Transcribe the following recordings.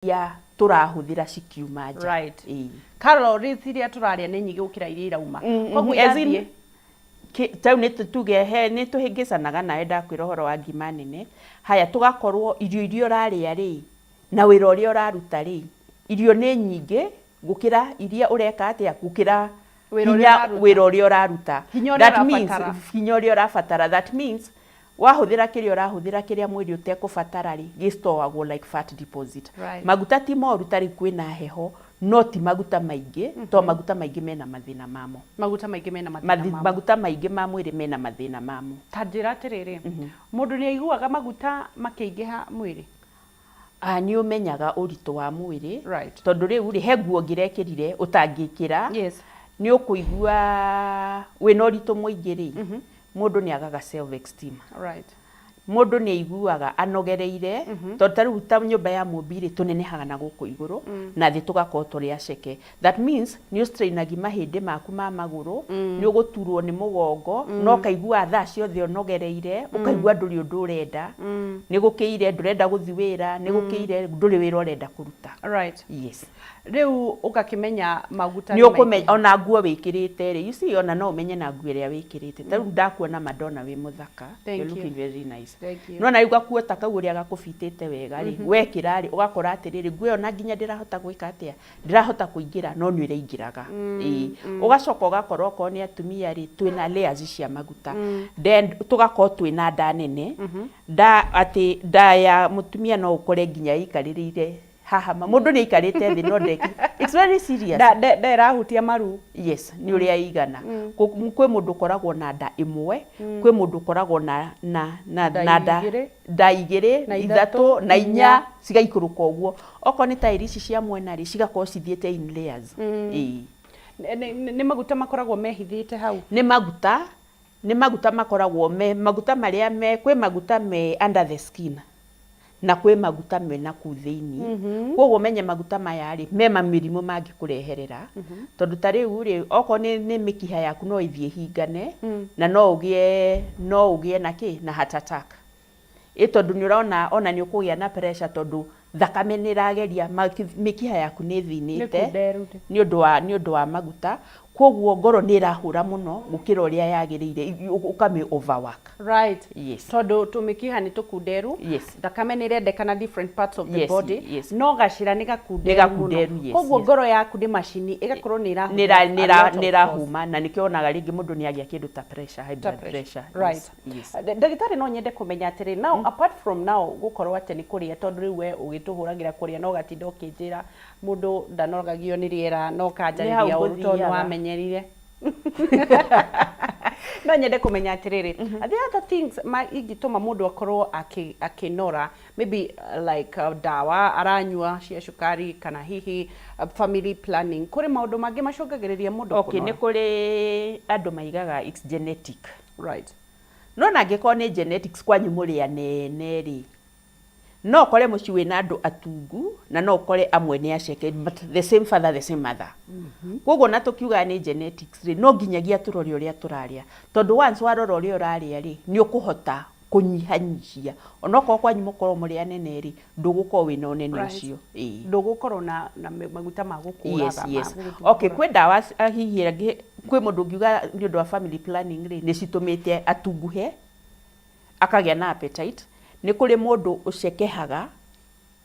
Iria tũrahũthĩra cikiuma nja. Ĩĩ. Calories iria tũrarĩa nĩ nyingĩ gũkĩra iria irauma. Koguo As in, irathiĩ ta rĩu nĩ tuge he nĩ tũhĩngĩcanaga nawe ndakwĩra ũhoro wa ngima nene. Haya tũgakorwo irio iria ũrarĩa rĩ, na wĩra ũrĩa ũraruta rĩ, irio nĩ nyingĩ gũkĩra iria ũreka atĩa, gũkĩra Wĩra ũrĩa hinya ũraruta. Wĩra ũrĩa ũraruta. Hinya ũrĩa That means ũrabatara. Hinya ũrĩa ũrabatara. That means wahũthĩra kĩrĩa ũrahũthĩra kĩrĩa mwĩrĩ ũtekũbatara rĩ, gĩ store agwo like fat deposit. Maguta ti moru ta rĩu kwĩna heho, no ti maguta maingĩ, tondũ maguta maingĩ mena mathĩna mamo. Maguta maingĩ mena mathĩna mamo. Maguta maingĩ ma mwĩrĩ mena mathĩna mamo. Ta njĩra atĩrĩrĩ, mũndũ nĩ aiguaga maguta makĩingĩha mwĩrĩ? Ah, nĩ ũmenyaga ũritũ wa mwĩrĩ. Tondũ rĩu rĩ, he nguo ũngĩrekĩrire ũtangĩkĩra. Nĩ ũkũigua wĩna ũritũ mũingĩ rĩ, mũndũ nĩ agaga self esteem. Mũndũ nĩ aiguaga anogereire, tondũ ta rĩu ta nyũmba ya mũmbi rĩ, tũnenehaga na gũkũ igũrũ, na thĩ tũgakorwo tũrĩ aceke. That means nĩ ũstrainagi mahĩndĩ maku ma magũrũ, nĩ ũgũturwo nĩ mũgongo, na ũkaigua thaa ciothe ũnogereire, ũkaigua ndũrĩ ũndũ ũrenda, nĩ gũkĩire ndũrenda gũthiĩ wĩra, nĩ gũkĩire ndũrĩ wĩra ũrenda kũruta. Yes. Rĩu ũgakĩmenya maguta nĩ nĩ ũkũmenya maingĩ. Ona nguo wĩkĩrĩte rĩ, you see, ona no ũmenye na nguo ĩrĩa wĩkĩrĩte. Ta rĩu ndakuona Madonna wĩ mũthaka. Thank You're you. looking very nice. Thank you. Nona rĩu gakuo ta kau ũrĩa gakũbitĩte wega rĩ, wekĩra rĩ, ũgakora atĩrĩrĩ, nguo ĩyo na nginya ndĩrahota gwĩka atĩa, ndĩrahota kũingĩra, no nĩ ũraingĩraga. Ĩĩ. Ũgacoka ũgakora okorwo nĩ atumia rĩ, twĩna layers cia maguta. Then tũgakorwo twĩna nda nene, nda atĩ nda ya mũtumia no ũkore nginya ĩikarĩrĩire haha mũndũ nĩ aikarĩte thĩ no ndeki. It's very serious. Nda ĩrahutia maru. Yes, nĩ ũrĩa ĩigana. Kwĩ mũndũ ũkoragwo na nda ĩmwe, kwĩ mũndũ ũkoragwo na Nda na nda igĩrĩ. Nda igĩrĩ, Na ithatũ, ithatũ, na inya, inya. Cigaikũrũka ũguo. Okorwo nĩ taĩri ici cia mwena rĩ, cigakorwo cithiĩte in layers. Ĩĩ. Nĩ maguta makoragwo mehithĩte hau. Nĩ maguta makoragwo me maguta marĩa me kwĩ maguta me under the skin na kwĩ maguta me na kũu thĩinĩ. Koguo ũmenye maguta maya rĩ, me mamĩrimũ mangĩkũreherera, tondũ ta rĩu rĩ, okorwo nĩ mĩkiha yaku no ĩthiĩ ĩhingane na no ũgĩe na kĩ na heart attack, ĩ tondũ nĩ ũrona ona nĩ ũkũgĩa na pressure, tondũ thakame nĩ ĩrageria mĩkiha yaku nĩ ĩthĩnĩte. Nĩ kunderu. Nĩ ũndũ wa maguta. Koguo ngoro nĩ ĩrahũra mũno gũkĩra ũrĩa yagĩrĩire, ũkamĩ overwork. Yes. Tondũ tũmĩkiha nĩ tũkunderu. Thakame nĩ ĩrendekana different parts of the body. No gacĩra nĩ gakunderu Nĩ gakunderu, mũno. Yes. Koguo ngoro yaku nĩ macini ĩgakorwo nĩ ĩrahũthĩra a lot of nĩ ĩrahuma, na nĩkĩo wonaga rĩngĩ mũndũ nĩ agĩa kĩndũ ta pressure, high Ta blood pressure. Right. Yes. Ndagĩtarĩ, no nyende kũmenya atĩrĩ, now apart from now gũkorwo atĩ nĩ kũrĩa, tondũ rĩu we ũgĩtũhũragĩra kũrĩa no gatinda ũkĩnjĩra mũndũ ndanogagio nĩ rĩera, no Nĩ kanjarĩria hau ũru tondũ nĩ ngũthiaga. wamenyerire, no nyende kũmenya atĩrĩrĩ, are there other things ma ingĩtũma mũndũ akorwo akĩnora, maybe like ndawa aranyua cia cukari, kana hihi family planning? Kũrĩ maũndũ mangĩ macũngagĩrĩria mũndũ Okay, nĩ kũnora? Kũrĩ andũ maigaga it's genetic. No na angĩkorwo nĩ genetics kwanyu mũrĩ anene rĩ, no ũkore mũciĩ wĩna andũ atungu na no ũkore amwe nĩ aceke, but the same father, the same mother. Koguo na tũkiugaga nĩ genetics rĩ, no nginyagia tũrore ũrĩa tũrarĩa, tondũ once warora ũrĩa ũrarĩa rĩ, nĩ ũkũhota kũnyihanyihia onokorwo kwanyu mũkorwo mũrĩ anene rĩ, ndũgũkorwo wĩna ũnene ũcio. Ĩĩ. Ndũgũkorwo na maguta ma gũkũraga. Yes. Okay, kwĩ ndawa hihi angĩ, kwĩ mũndũ ũngiuga nĩ ũndũ wa family planning rĩ, nĩ citũmĩte atunguhe akagĩa na appetite. Nĩ kũrĩ mũndũ ũcekehaga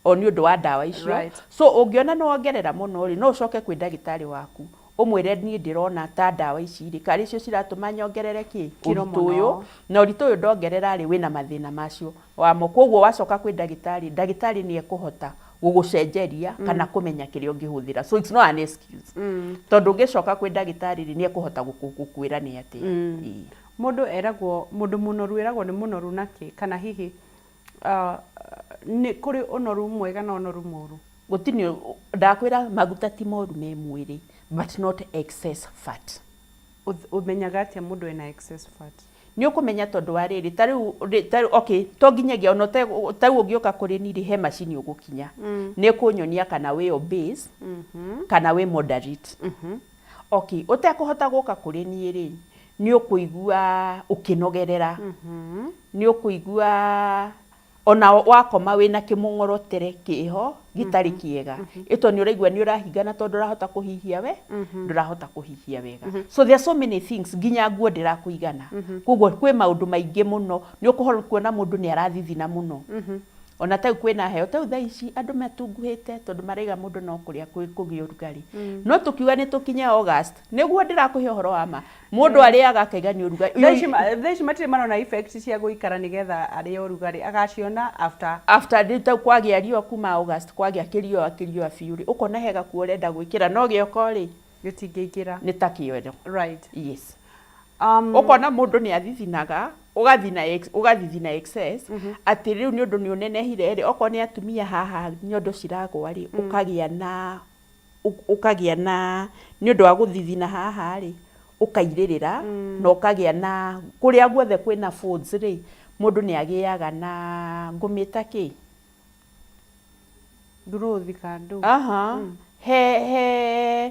o nĩ ũndũ wa ndawa icio. So ũngĩona nĩ wongerera mũno rĩ, no ũcoke kwĩ ndagĩtarĩ waku ũmwĩre, "Niĩ ndĩrona ta ndawa ici rĩ, karĩ cio ciratũma nyongerere kĩ Kiro ũritũ ũyũ, mũno. Na ũritũ ũyũ ndongerera rĩ, wĩna mathĩna macio wamo." Koguo wacoka kwĩ ndagĩtarĩ, ndagĩtarĩ nĩ ekũhota gũgũcenjeria kana kũmenya kĩrĩa ũngĩhũthĩra. So it's not an excuse, tondũ ũngĩcoka kwĩ ndagĩtarĩ rĩ, nĩ ekũhota gũkwĩra nĩ atĩa. Ĩĩ. Mũndũ eragwo mũndũ mũnoru eragwo nĩ mũnoru nakĩ, kana hihi nĩ kũrĩ ũnoru mwega na ũnoru mũru? Gũtirĩ. Ndakwĩra maguta ti moru me mwĩrĩ, but not excess fat. Ũmenyaga atĩa mũndũ ena excess fat? Nĩ ũkũmenya tondũ wa rĩrĩ, ta rĩu ta rĩu, okay, to nginyagia ona ta rĩu ũngĩũka kũrĩ niĩ rĩ, he macini ũgũkinya nĩ ĩkũnyonia kana wĩ obese kana wĩ moderate. Okay, ũtekũhota gũka kũrĩ niĩ rĩ, nĩ ũkũigua ũkĩnogerera, nĩ ũkũigua Ona wakoma wĩna kĩmũng'orotere kĩho gĩtarĩ kĩega, ĩto nĩ ũraigua nĩ ũrahingana tondũ ndũrahota kũhihia we, ndũrahota kũhihia wega. So there are so many things, nginya nguo ndĩrakũigana. Koguo kwĩ maũndũ maingĩ mũno, nĩ ũkũhota kuona mũndũ nĩ arathithina mũno. Ona ta rĩu kwĩna heho, ta rĩu thaa ici andũ matunguhĩte tondũ maraiga mũndũ no kũrĩa kũgĩa ũrugarĩ. No tũkiuga nĩ tũkinye August, nĩguo ndĩrakũhe ũhoro wa ma, Mũndũ arĩaga akaiga nĩ ũrugarĩ. Thaa ici ma- thaa ici matirĩ marona effect cia gũikara nĩgetha arĩe ũrugarĩ agaciona after. After rĩu ta kwagĩa riũa kuma August kwagĩa kĩriũa kĩriũa biũ rĩ, ũkona he gakuo ũrenda gwĩkĩra no gĩoko rĩ gĩtingĩingĩra. Nĩ ta kĩoro. Right. Yes. Ũkona mũndũ nĩ athithinaga, ũgathina ũgathithina excess, atĩ rĩu nĩ ũndũ nĩ ũnenehire rĩ, okorwo nĩ atumia haha nyondo ciragwa rĩ, ũkagĩa na ũkagĩa na nĩ ũndũ wa gũthithina haha rĩ, ũkairĩrĩra na ũkagĩa na kũrĩa guothe kwĩna folds rĩ, mũndũ nĩ agĩaga na ngũmĩta kĩ? Growth ka ndũ? Aha. He he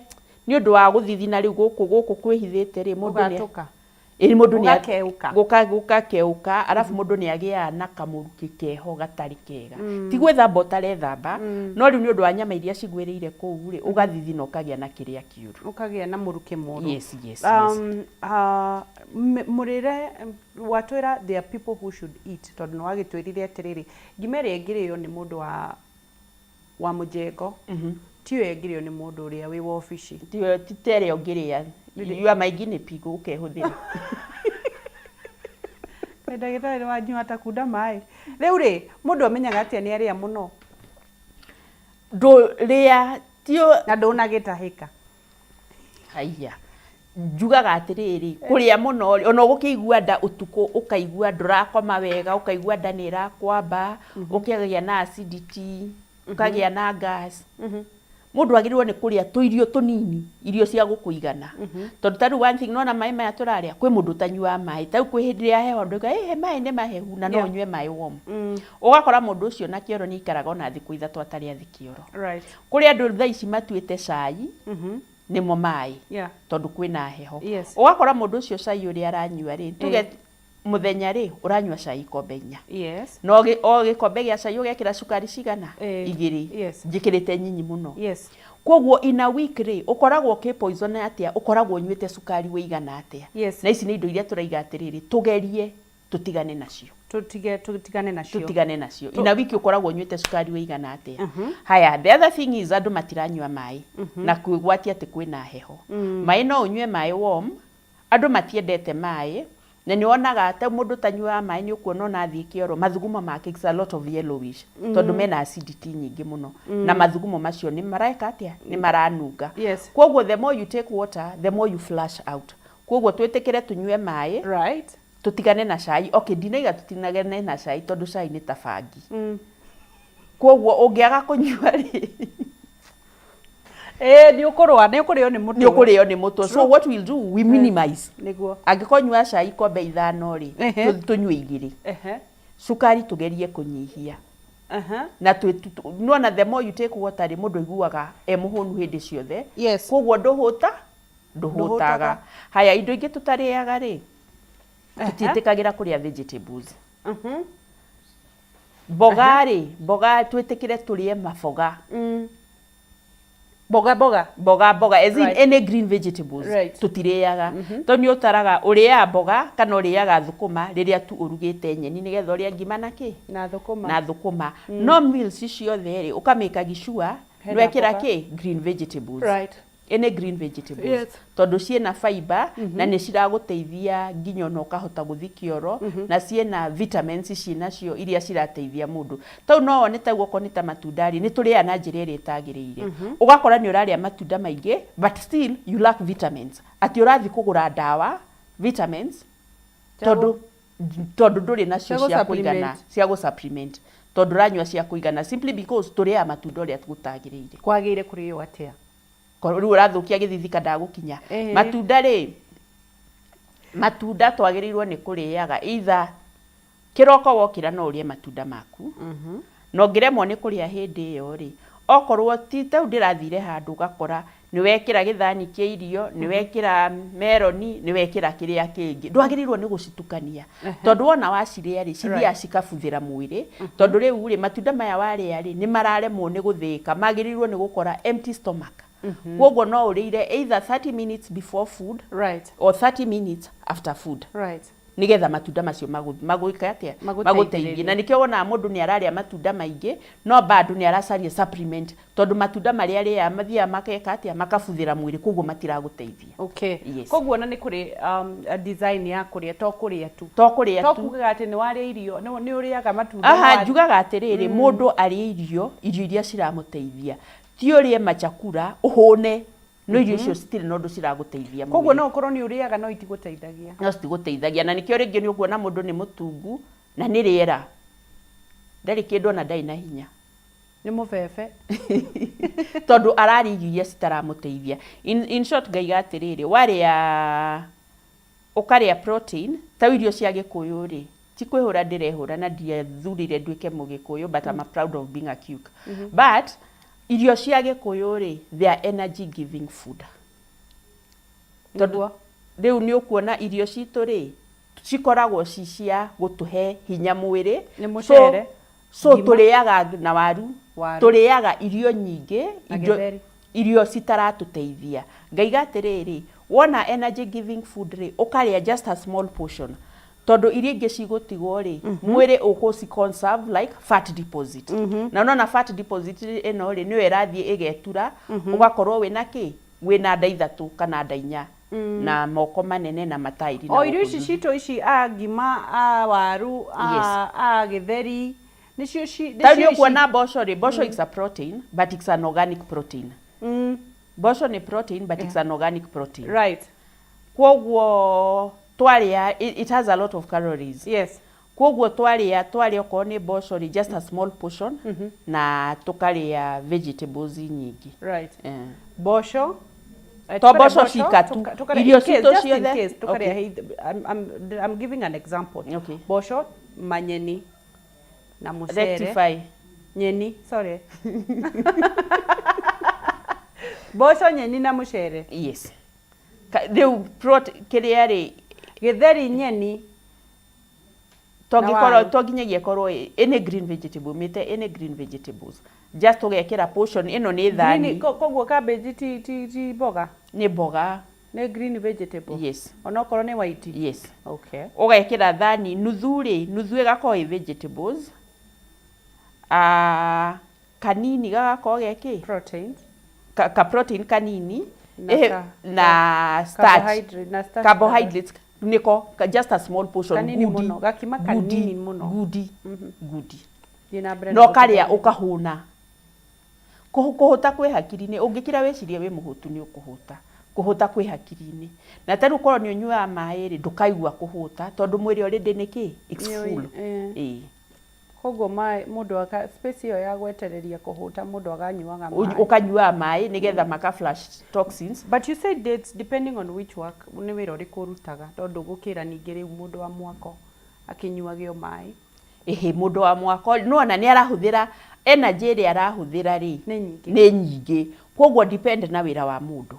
nĩ ũndũ wa gũthithina rĩu gũkũ gũkũ kwĩhithĩte rĩ, mũndũ nĩ Ũgatũka. Ĩĩ mũndũ nĩ Gũgakeuka. Gũgakeuka, arabu mũndũ nĩ agĩaga na kamũrukĩ keho gatarĩ kega. Ti gwĩthamba ũtarethamba, no rĩu nĩ ũndũ wa nyama iria cigwĩrĩire kũu rĩ, ũgathithina ũkagĩa na kĩrĩa kĩũru. Ũkagĩa na mũrukĩ mũru. Yes. Mũrĩre, watwĩra there are people who should eat, tondũ nĩ wagĩtwĩrire atĩrĩrĩ, ngima ĩrĩa ĩngĩrĩo nĩ mũndũ wa wa mũjengo tiyo ĩngĩrĩo nĩ mũndũ ũrĩa wĩ wobici. Ti ta ĩrĩa ũngĩrĩa you are my guinea pig ũkehũthĩra. Kaĩ ndagĩtarĩ nĩ wanyua ta kunda maĩ. Rĩu rĩ, mũndũ amenyaga atĩa nĩ arĩa mũno? Ndũrĩa tio Na ndũnagĩtahĩka. Haiya. Njugaga atĩrĩrĩ, kũrĩa mũno rĩ, ona ũgũkĩigua nda ũtukũ ũkaigua ndũrakoma wega, ũkaigua nda nĩ ĩrakwamba, ũkagĩa na acidity, ũkagĩa na gas. Mũndũ agĩrĩirwo nĩ kũrĩa tũirio tũnini, irio cia gũkũigana. Tondũ ta rĩu one thing, nĩwona maĩ maya tũrarĩa, kwĩ mũndũ ũtanyuaga maĩ. Ta rĩu kwĩ hĩndĩ ya heho andũ maugaga ĩhĩ maĩ nĩ mahehu na no ũnyue maĩ warm. Ũgakora mũndũ ũcio na kĩoro nĩ aikaraga ona thikũ ithatũ atarĩ athiĩ kĩoro. Kũrĩ andũ thaa ici matuĩte cai nĩmo maĩ tondũ kwĩna heho. Ũgakora mũndũ ũcio cai ũrĩa aranyua rĩ, tuge mũthenya rĩ, ũranyua cai ikombe inya. Na o gĩkombe gĩa cai ũgekĩra cukari cigana? Igĩrĩ. Njĩkĩrĩte nyinyi mũno. Kwoguo in a week rĩ, ũkoragwo ũkĩ poison atĩa? Ũkoragwo ũnyuĩte cukari ũigana atĩa? Na ici nĩ indo iria tũraiga atĩrĩrĩ, tũgerie tũtigane nacio. Tũtige tũtigane nacio. Tũtigane nacio. In a week ũkoragwo ũnyuĩte cukari ũigana atĩa? Haya, the other thing is andũ matiranyua maĩ na kwĩgwatia atĩ kwĩna heho. Maĩ no ũnyue maĩ warm, andũ matiendete maĩ, na nĩ wonaga ta mũndũ ũtanyuaga maĩ nĩ ũkuona ona athiĩ kĩoro mathugumo make it's a lot of yellowish tondũ mena acidity nyingĩ mũno na mathugumo macio nĩ mareka atĩa? Nĩ maranunga. Kwoguo the more you take water, the more you flush out. Kwoguo twĩtĩkĩre tũnyue maĩ. Tũtigane na cai. Okay, ndinaiga tũtigane na cai tondũ cai nĩ ta bangi. Kwoguo ũngĩaga kũnyua rĩ, Ĩĩ nĩ ũkũrũa, nĩ ũkũrĩo nĩ mũtwe. Nĩ ũkũrĩo nĩ mũtwe. So what we'll do, we minimize. Nĩguo. Angĩkorwo nyua cai ikombe ithano rĩ, tũnyue igĩrĩ. Cukari tũgerie kũnyihia. Na nĩwona the more you take water rĩ, mũndũ aiguaga e mũhũnu hĩndĩ ciothe. Kwoguo ndũhũta, ndũhũtaga. Haya, indo ingĩ tũtarĩaga rĩ, tũtiĩtĩkagĩra kũrĩa vegetables. Mboga rĩ, mboga twĩtĩkĩre tũrĩe maboga. Mboga mboga. Mboga mboga, as in any green vegetables. Tũtirĩaga. Tondũ nĩ ũtaraga ũrĩaga mboga kana ũrĩaga thũkũma rĩrĩa tu ũrugĩte nyeni nĩgetha ũrĩe ngima na kĩ? Na thũkũma. Na thũkũma. No meals ciothe rĩ, ũkamĩkagi sure Hena nĩwekĩra mboga. kĩ? Green vegetables. Any green vegetables. Tondũ ciĩna fiber na nĩ ciragũteithia nginya ona ũkahota gũthiĩ kĩoro na ciĩna vitamins ciĩnacio iria cirateithia mũndũ. Tau no wone tau okorwo nĩ ta matunda rĩ, nĩ tũrĩaga na njĩra ĩrĩa ĩtagĩrĩire. Ũgakora nĩ ũrarĩa matunda maingĩ but still you lack vitamins. Atĩ ũrathiĩ kũgũra ndawa vitamins tondũ tondũ ndũrĩ nacio Cia cia gũ kũigana supplement. Cia gũ supplement tondũ ũranyua cia kũigana simply because tũrĩaga matunda ũrĩa gũtagĩrĩire. Kwagĩrĩire kũrĩo atĩa? Korwo rĩu ũrathũkia gĩthithi ndagũkinya. Matunda rĩ, matunda twagĩrĩirwo nĩ kũrĩaga either kĩroko wokĩra no ũrĩe matunda maku, na ũngĩremwo nĩ kũrĩa hĩndĩ ĩyo rĩ, okorwo ti ta rĩu ndĩrathire handũ ngakora Nĩ wekĩra gĩthani kĩa irio, nĩ wekĩra meroni, nĩ wekĩra kĩrĩa kĩngĩ. Ndwagĩrĩirwo nĩ gũcitukania tondũ wona wacirĩa rĩ, cithiaga cikabuthĩra mwĩrĩ, tondũ rĩu rĩ, matunda maya warĩa rĩ, nĩ mararemwo nĩ gũthĩĩka, magĩrĩirwo nĩ gũkora empty stomach. Kwoguo no ũrĩire either 30 minutes before food or 30 minutes after food. Nĩgetha matunda macio magwĩke atĩa? Magũteithie. Na nĩkĩo wonaga mũndũ nĩ ararĩa matunda maingĩ no bado nĩ aracaria supplement tondũ matunda marĩa arĩaga mathiaga makeka atĩa? Makabuthĩra mwĩrĩ koguo matiragũteithia. Okay. Yes. Koguo ona nĩ kũrĩ design ya kũrĩa to kũrĩa tu. To kũrĩa tu. To kugaga atĩ nĩ warĩa irio, nĩ ũrĩaga matunda. Aha, njugaga atĩrĩrĩ, mũndũ arĩe irio, irio iria ciramũteithia. Ti ũrĩe machakura ũhũne no irio icio citirĩ na ũndũ ciragũteithia Koguo mwĩrĩ. no ũkorwo nĩ ũrĩaga no itigũteithagia. No citigũteithagia, na nĩkĩo rĩngĩ nĩ ũkuona mũndũ nĩ mũtungu na nĩ rĩera, ndarĩ kĩndũ ona ndarĩ na hinya. Nĩ mũbebe. Tondũ ararĩa irio iria citaramũteithia. In short ngaiga atĩrĩrĩ, warĩa ũkarĩa protein, ta rĩu irio cia gĩkũyũ rĩ, ti kwĩhũra ndĩrehũra na ndiethurire nduĩke mũgĩkũyũ but I'm proud of being a Kyuk. But irio cia gĩkũyũ rĩ, they are energy giving food. Tondũ rĩu nĩ ũkuona irio citũ rĩ, cikoragwo ci cia gũtũhe hinya mwĩrĩ. Nĩ mũcere. So tũrĩaga na waru, tũrĩaga irio nyingĩ, irio citaratũteithia. Ngaiga atĩrĩrĩ, wona energy giving food rĩ, ũkarĩa just a small portion. Tondũ iria ingĩ cigũtigwo rĩ, mwĩrĩ ũkũci conserve like fat deposit. Na nona fat deposit ĩno rĩ, nĩyo ĩrathiĩ ĩgetura, ũgakorwo wĩna kĩ? Wĩna nda ithatũ kana nda inya, na moko manene na matairi na. O irio ici citũ ici, a ngima, a waru, a gĩtheri, nĩcio ci. Ta nĩ ũkuona mboco rĩ, mboco it's a protein but it's an organic protein. Mboco nĩ protein but it's an organic protein. Kwoguo twarĩa, it has a lot of calories. Kwoguo twarĩa okorwo nĩ mboco rĩ, just a small portion, na tũkarĩa vegetables nyingĩ. Mboco. To mboco cika tu, irio citũ ciothe. I'm giving an example. Mboco, manyeni na mũcere. Rectify. Nyeni, sorry. Mboco, nyeni na mũcere. Yes. Rĩu kĩrĩa rĩ, gĩtheri, nyeni. Tongĩkorwo to nginyagia ĩkorwo any green vegetable, mĩte any green vegetables. Just ũgekĩra portion ĩno nĩ thani. Koguo cabbage ti mboga? Nĩ mboga. Nĩ green vegetable? Yes. Onokorwo nĩ white? Yes. Okay. Ũgekĩra thani nuthu rĩ, nuthu ĩgakorwo ĩ vegetables. Kanini gagakorwo ge kĩ? Proteins. Ka protein kanini na starch. Na starch. Carbohydrates nĩko just a small portion. Kanini mũno, gakima kanini mũno. Gudi. Gudi. No karĩa ũkahũna. Kũhũta kwĩ hakiri-inĩ, ũngĩkira wĩcirie wĩ mũhũtu nĩ ũkũhũta. Kũhũta kwĩ hakiri-inĩ. Na ta rĩu korwo nĩ ũnyuaga maĩ rĩ, ndũkaigua kũhũta tondũ mwĩrĩ already nĩ kĩ? It's full. Koguo maĩ mũndũ aka space ĩyo ya gwetereria kũhũta mũndũ aganyuaga maĩ. Ũkanyuaga maĩ nĩgetha maka flush toxins. But you said dates depending on which work, nĩ wĩra ũrĩkũ ũrutaga, tondũ gũkĩra ningĩ rĩu mũndũ wa mwako akĩnyuage o maĩ. Ĩhĩ, mũndũ wa mwako nĩwona nĩ arahũthĩra energy ĩrĩa arahũthĩra rĩ, nĩ nyingĩ. Koguo depend na wĩra wa mũndũ.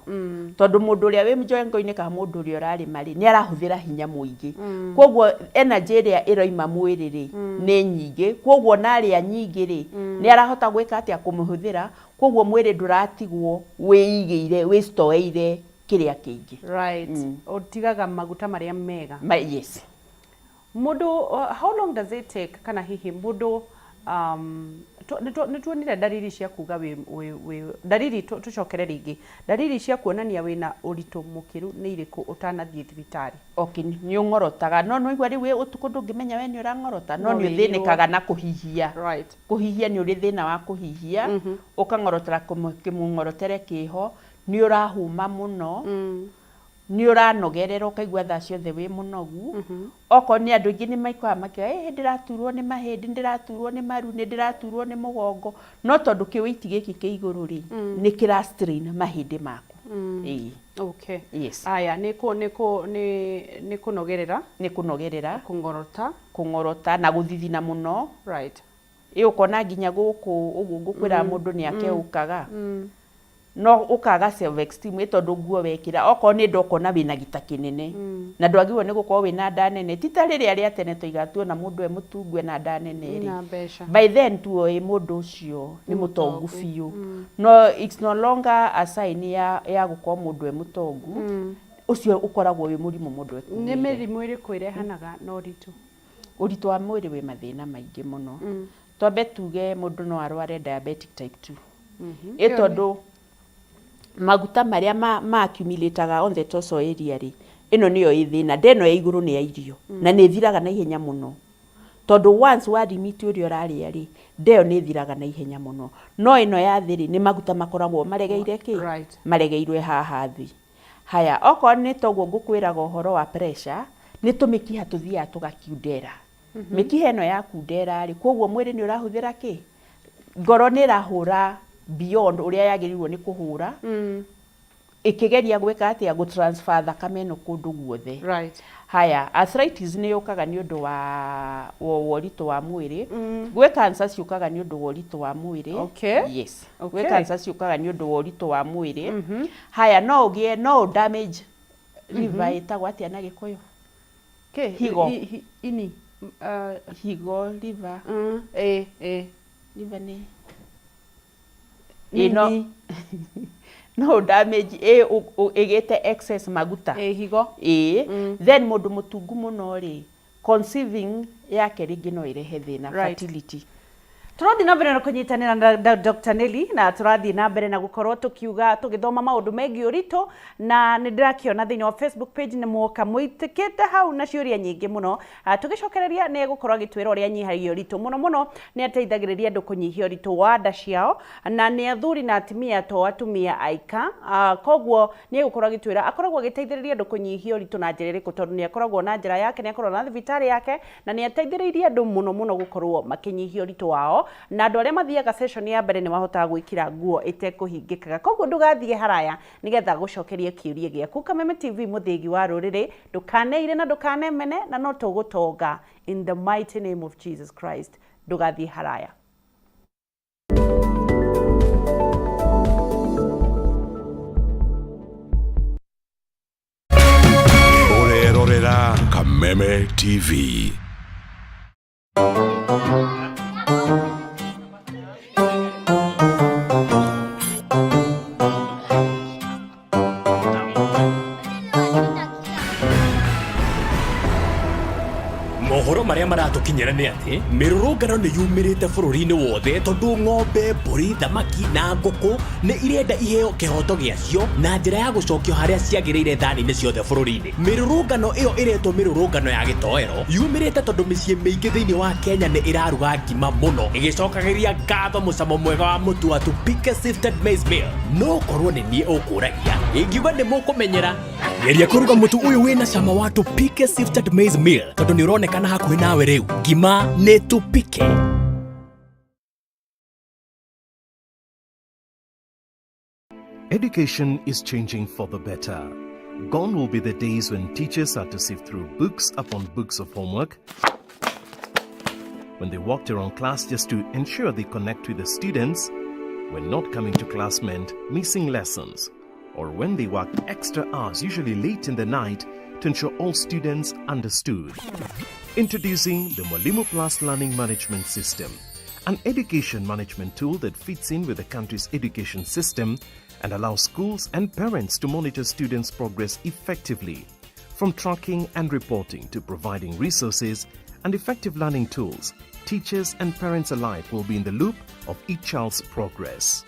Tondũ mũndũ ũrĩa wĩ mjengo-inĩ kana mũndũ ũrĩa ũrarĩma rĩ, nĩ arahũthĩra hinya mũingĩ. Koguo energy ĩrĩa ĩroima mwĩrĩ rĩ, nĩ nyingĩ. Koguo ona arĩa nyingĩ rĩ, nĩ arahota gwĩka atĩa? Kũmĩhũthĩra. Koguo mwĩrĩ ndũratigwo wĩigĩire, wĩstoeire kĩrĩa kĩingĩ. Right. Ũtigaga maguta marĩa mega. Yes. Mũndũ, how long does it take, kana hihi mũndũ nĩ tuonire ndariri cia kuga wĩ ndariri, tũcokere rĩngĩ, ndariri cia kuonania wĩna ũritũ mũkĩru nĩ irĩkũ ũtanathiĩ thibitarĩ? Okay, nĩ ũng'orotaga, no nĩwaigua rĩu wĩ ũtukũ ndũngĩmenya we nĩ ũrang'orota, no nĩ ũthĩnĩkaga na kũhihia. Kũhihia, nĩ ũrĩ thĩna wa kũhihia, ũkang'orotera kĩmũng'orotere kĩho, nĩ ũrahũma mũno, nĩ ũranogerera, ũkaigua thaa ciothe wĩ mũnogu. Okorwo nĩ andũ aingĩ nĩ maikaraga makiuga, ĩ ndĩraturwo nĩ mahĩndĩ, nĩ ndĩraturwo nĩ maru, nĩ ndĩraturwo nĩ mũgongo, no tondũ kĩwĩiti gĩkĩ kĩ igũrũ rĩ, nĩ kĩra strain mahĩndĩ maku. Ĩĩ. Okay. Yes. Aya, nĩ kũ nĩ kũ nĩ nĩ kũnogerera. Nĩ kũnogerera. Kũng'orota. Kũng'orota na gũthithina mũno. Ĩ ũkona nginya gũkũ ũguo ngũkwĩra mũndũ nĩ akeũkaga. No ũkaga self esteem, ĩ tondũ nguo wekĩra okorwo nĩ nda ũkona wĩna gĩta kĩnene, na ndwagĩrĩirwo nĩ gũkorwo wĩna nda nene. Ti ta rĩrĩa rĩa tene tũigaga tuona mũndũ e mũtungu ena nda nene rĩ, Na mbeca. By then tuoĩ mũndũ ũcio nĩ mũtongu biũ. No it's no longer a sign ya gũkorwo mũndũ e mũtongu. Ũcio ũkoragwo wĩ mũrimũ mũndũ Nĩ ekuĩire. mĩrimũ ĩrĩkũ ĩrehanaga na ũritũ? Ũritũ wa mwĩrĩ wĩ mathĩna maingĩ mũno. Twambe tuge mũndũ no arware diabetic type 2. Ĩ tondũ maguta marĩa ma accumulate-aga on the torso area rĩ, ĩno nĩyo ĩ thĩna. Nda ĩno ya igũrũ nĩ ya irio na nĩ ĩthiraga na ihenya mũno. Tondũ once wa limit ũrĩa ũrarĩa rĩ, nda ĩyo nĩ ĩthiraga na ihenya mũno. No ĩno ya thĩ rĩ, nĩ maguta makoragwo maregeire kĩ? Maregeirwe haha thĩ. Haya, okorwo nĩ toguo ngũkwĩraga ũhoro wa pressure, nĩ tũmĩkiha tũthiaga tũgakundera. Mĩkiha ĩno yakundera rĩ, koguo mwĩrĩ nĩ ũrahũthĩra kĩ? Ngoro nĩ ĩrahũra beyond ũrĩa yagĩrĩirwo nĩ kũhũra, ĩkĩgeria gwĩka atĩa? Gũ transfer thakame ĩno kũndũ guothe. Haya, arthritis nĩ yũkaga nĩ ũndũ wa ũritũ wa mwĩrĩ. Gwĩ cancer ciũkaga nĩ ũndũ wa ũritũ wa mwĩrĩ. Yes. Gwĩ cancer ciũkaga nĩ ũndũ wa ũritũ wa mwĩrĩ. Haya, no ũgĩe, no ũ damage liver, ĩtagwo atĩa na Gĩkũyũ? Kĩ? Higo. Ini. Higo, liver. Ĩ, ĩ. Liver nĩ Nĩ Ĩ, no ini. No ũ damage ĩ ĩgĩte excess maguta. Ĩ, higo. Ĩĩ. Then mũndũ mũtungu mũno rĩ, conceiving yake rĩngĩ no ĩrehe thĩna, fertility. Tũrathiĩ na mbere na kũnyitanĩra na Dr. Nelly, na tũrathiĩ na mbere na gũkorwo tũkiuga tũgĩthoma maũndũ megiĩ ũritũ, na nĩ ndĩrakĩona thĩinĩ wa Facebook page nĩ mwoka mũitĩkĩte hau na ciũria nyingĩ mũno. Tũgĩcokereria nĩ egũkorwo agĩtwĩra ũrĩa anyihagia ũritũ mũno mũno. Nĩ ateithagĩrĩria andũ kũnyihia ũritũ wa nda ciao, na nĩ athuri na atumia, to atumia aika. Koguo nĩ egũkorwo agĩtwĩra akoragwo agĩteithĩrĩria andũ kũnyihia ũritũ na njĩra ĩrĩkũ, tondũ nĩ akoragwo na njĩra yake, nĩ akoragwo na thibitarĩ yake, na nĩ ateithĩrĩirie andũ mũno mũno gũkorwo makĩnyihia ũritũ wao, na andũ arĩa mathiaga session ya mbere nĩ mahotaga gwĩkĩra nguo ĩtekũhingĩkaga. Koguo ndũgathiĩ haraya nĩgetha gũcokeria kĩũria gĩaku. Kameme TV, mũthĩgi wa rũrĩrĩ, ndũkaneire na ndũkanemene, na no tũgũtonga in the mighty name of Jesus Christ. Ndũgathiĩ haraya. Ũrerorera Kameme TV. Mohoro marĩa maratũkinyĩra nĩ atĩ mĩrũrũngano nĩ yumĩrĩte bũrũri-inĩ wothe, tondũ ng'ombe, mbũri, thamaki na ngũkũ nĩ irenda iheo kĩhoto gĩacio na njĩra ya gũcokio harĩa ciagĩrĩire thani-inĩ ciothe bũrũri-inĩ. Mĩrũrũngano ĩyo ĩretwo mĩrũrũngano ya gĩtoero yumĩrĩte tondũ mĩciĩ mĩingĩ thĩinĩ wa Kenya nĩ ĩraruga ngima mũno ĩgĩcokagĩria ngatho mũcamo mwega wa mũtu wa Tupike Sifted Maize Meal. No korwo nĩ niĩ ũkũragia, ingiuga nĩ mũkũmenyera. Geria kũruga mũtu ũyũ wĩna cama wa Tupike Sifted Maize Meal, tondũ nĩ ũronekana hakuhĩ nawe rĩu. Ngima nĩ Tupike. Education is changing for the better. Gone will be the days when teachers had to sift through books upon books of homework, when they walked around class just to ensure they connect with the students, when not coming to class meant missing lessons, or when they worked extra hours, usually late in the night, to ensure all students understood. Introducing the Mwalimu Plus Learning Management System, an education management tool that fits in with the country's education system and allows schools and parents to monitor students' progress effectively. From tracking and reporting to providing resources and effective learning tools, teachers and parents alike will be in the loop of each child's progress.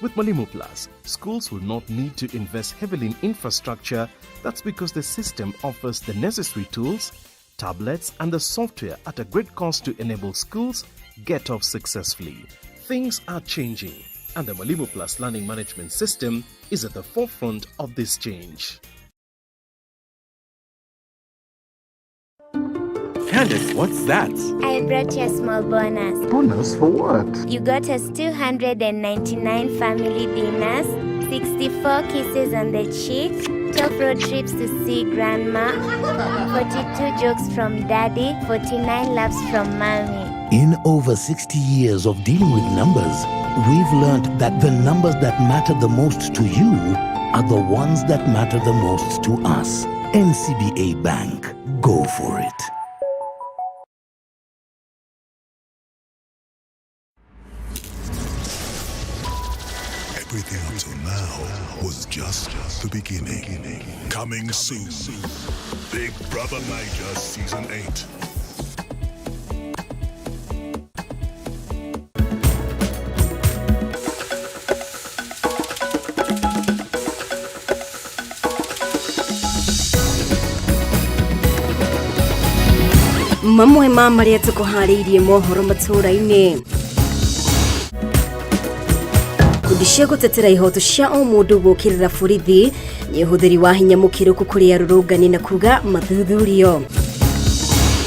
With Mwalimu Plus, schools will not need to invest heavily in infrastructure. That's because the system offers the necessary tools, tablets, and the software at a great cost to enable schools get off successfully. Things are changing, and the Mwalimu Plus Learning Management System is at the forefront of this change. Candace, what's that? I brought you a small bonus. Bonus for what? You got us 299 family dinners, 64 kisses on the cheek, 12 road trips to see grandma, 42 jokes from daddy, 49 laughs from mommy. In over 60 years of dealing with numbers, we've learned that the numbers that matter the most to you are the ones that matter the most to us. NCBA Bank. Go for it. Everything up till now was just the beginning. Coming soon. Big Brother Niger Season 8. Mamwe ma marĩa tũkũharĩirie mohoro matũũra-inĩ. Kundi cia gũtetera ihoto cia o mũndũ gũkĩrĩra borithi nĩ ũhũthĩri wa hinya mũkĩrũku kũrĩ arũrũngani na kuga mathuthurio.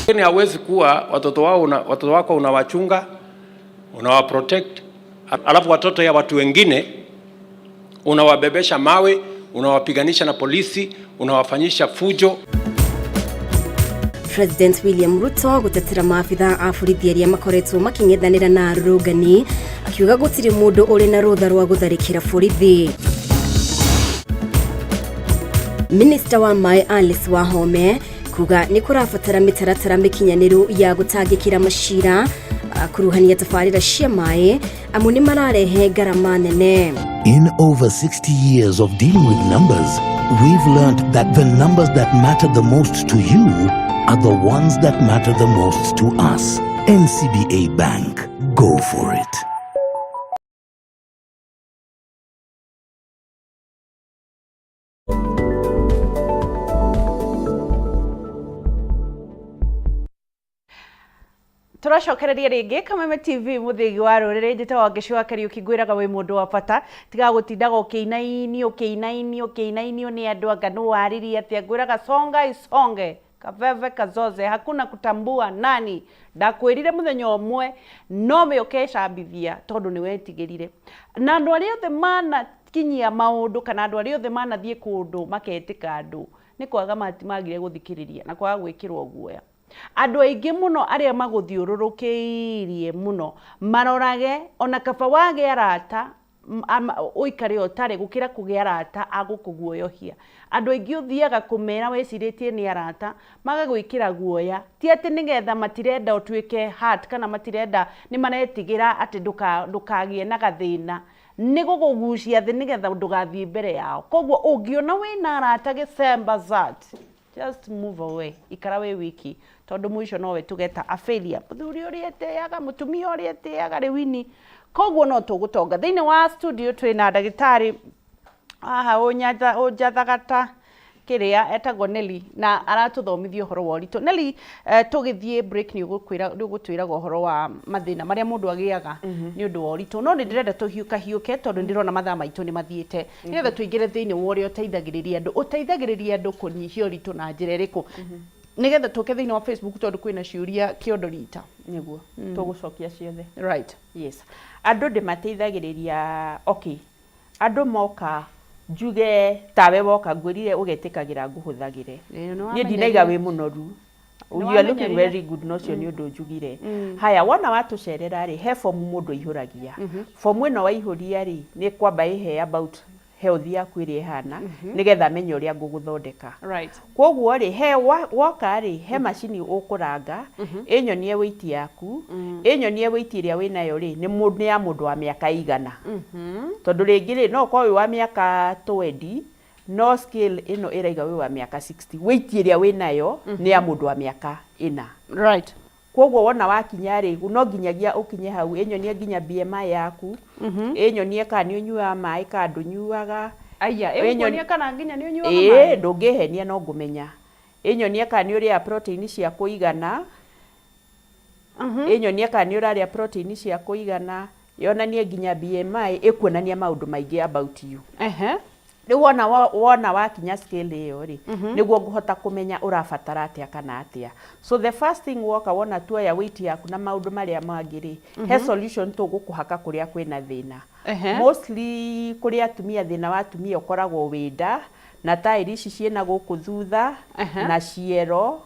Lakini hawezi kuwa watoto wao una, watoto wako unawachunga, unawaprotect, alafu watoto ya watu wengine unawabebesha mawe, unawapiganisha na polisi, unawafanyisha fujo. President William Ruto gũtetera maabitha a borithi arĩa makoretwo makĩng'ethanĩra na arũrũngani akiuga gũtirĩ mũndũ ũrĩ na rũtha rwa gũtharĩkĩra borithi. Minista wa maĩ Alice Wahome kuga nĩ kũrabatara mĩtaratara mĩkinyanĩru ya gũtangĩkĩra macira akuruhania tabarĩra cia maĩ amu nĩ mararehe ngarama nene. In over 60 years of dealing with numbers, we've learned that the numbers that matter the most to you are the ones that matter the most to us. NCBA Bank. Go for it. Tũracokereria rĩngĩ Kameme TV, mũthĩgi wa rũrĩrĩ. Njĩtagwo Ngĩci wa Kariũki, ngwĩraga wĩ mũndũ wa bata. Tiga gũtindaga ũkĩinainio ũkĩinainio ũkĩinainio nĩ andũ anga nũ waririe atĩa. Ngwĩraga songa isonge, kaveve kazoze, hakuna kutambua nani. Ndakwĩrire mũthenya ũmwe nowe ũkecambithia tondũ nĩ wetigĩrire. Na andũ arĩa othe manakinyia maũndũ kana andũ arĩa othe manathiĩ kũndũ maketĩka andũ nĩ kwaga magire gũthikĩrĩria na kwaga gwĩkĩrwo guoya. Andũ aingĩ mũno arĩa magũthiũrũrũkĩirie mũno marorage, ona kaba wage arata ũikare ũtarĩ gũkĩra kũgĩa arata a gũkũguoyohia. Andũ aingĩ ũthiaga kũmera wecirĩtie nĩ arata, magagwĩkĩra guoya, ti atĩ nĩgetha matirenda ũtuĩke hurt kana matirenda, nĩ maretigĩra atĩ ndũkagĩe na gathĩna, nĩ gũkũgucia thĩ nĩgetha ndũgathiĩ mbere yao. Koguo ũngĩona wĩna arata gĩcemba zat, just move away, ikara wĩ wiki, tondũ mũico nowe tũgeta a failure, mũthuri ũrĩa etĩaga, mũtumia ũrĩa etĩaga rĩu ini. Koguo no tũgũtonga. Thĩinĩ wa studio twĩna ndagĩtarĩ haha ũnjathaga ta kĩrĩa etagwo Nelly, na aratũthomithia ũhoro wa ũritũ. Nelly, tũgĩthiĩ break nĩ ũgũtwĩraga ũhoro wa mathĩna marĩa mũndũ agĩaga nĩ ũndũ wa ũritũ, no nĩ ndĩrenda tũhiũkahiũke tondũ ndĩrona mathaa maitũ nĩ mathiĩte, nĩgetha tũingĩre thĩinĩ wa ũrĩa ũteithagĩrĩria andũ kũnyihia ũritũ na njĩra ĩrĩkũ, nĩgetha tũke thĩinĩ wa Facebook tondũ kwĩna ciũria kĩondo rita. Nĩguo tũgũcokia ciothe. Right. Yes, andũ ndĩmateithagĩrĩria. Okay, andũ moka, njuge tawe woka ngwĩrire ũgetĩkagĩra ngũhũthagĩre. Ĩĩ, nĩ Niĩ wamenyerire. ndinaiga wĩ mũnoru. Nĩ You are looking wamenyerire. very good. No cio nĩ ũndũ njugire. Haya, wona watũcerera rĩ, he fomu mũndũ aihũragia. Fomu ĩno waihũria rĩ, nĩ kwamba ĩhe about health yaku ĩrĩa ĩhana, nĩgetha menye ũrĩa ngũgũthondeka. Koguo rĩ, he woka rĩ, he macini ũkũranga ĩnyonie weight yaku, ĩnyonie weight ĩrĩa wĩnayo rĩ nĩ ya mũndũ wa mĩaka igana, tondũ rĩngĩ rĩ, no ũkorwo wĩ wa mĩaka 20, no scale ĩno ĩraiga wĩ wa mĩaka 60, weight ĩrĩa wĩnayo nĩ ya mũndũ wa mĩaka ĩna. Koguo wona wakinya rĩ, no nginyagia ũkinye hau ĩnyonie nginya BMI yaku, ĩnyonie kana nĩ ũnyuaga maĩ kana ndũnyuaga. Aya, ĩgũkuonia kana nginya nĩ ũnyuaga Ĩĩ, maĩ? Ndũngĩhenia, no ngũmenya. Ĩnyonie kana nĩ ũrĩaga protein cia kũigana, ĩnyonie kana nĩ ũrarĩa protein cia kũigana, yonanie nginya BMI, ĩkuonania maũndũ maingĩ about you. Rĩu wona wakinya scale ĩyo rĩ, nĩguo ngũhota kũmenya ũrabatara atĩa kana atĩa. So the first thing woka, wona tuoya weight yaku na maũndũ marĩa mangĩ rĩ, he solution tũgũkũhaka kũrĩa kwĩna thĩna. Mostly kũrĩ atumia, thĩna wa atumia ũkoragwo wĩ nda na taĩri ici ciĩna gũkũ thutha na ciero.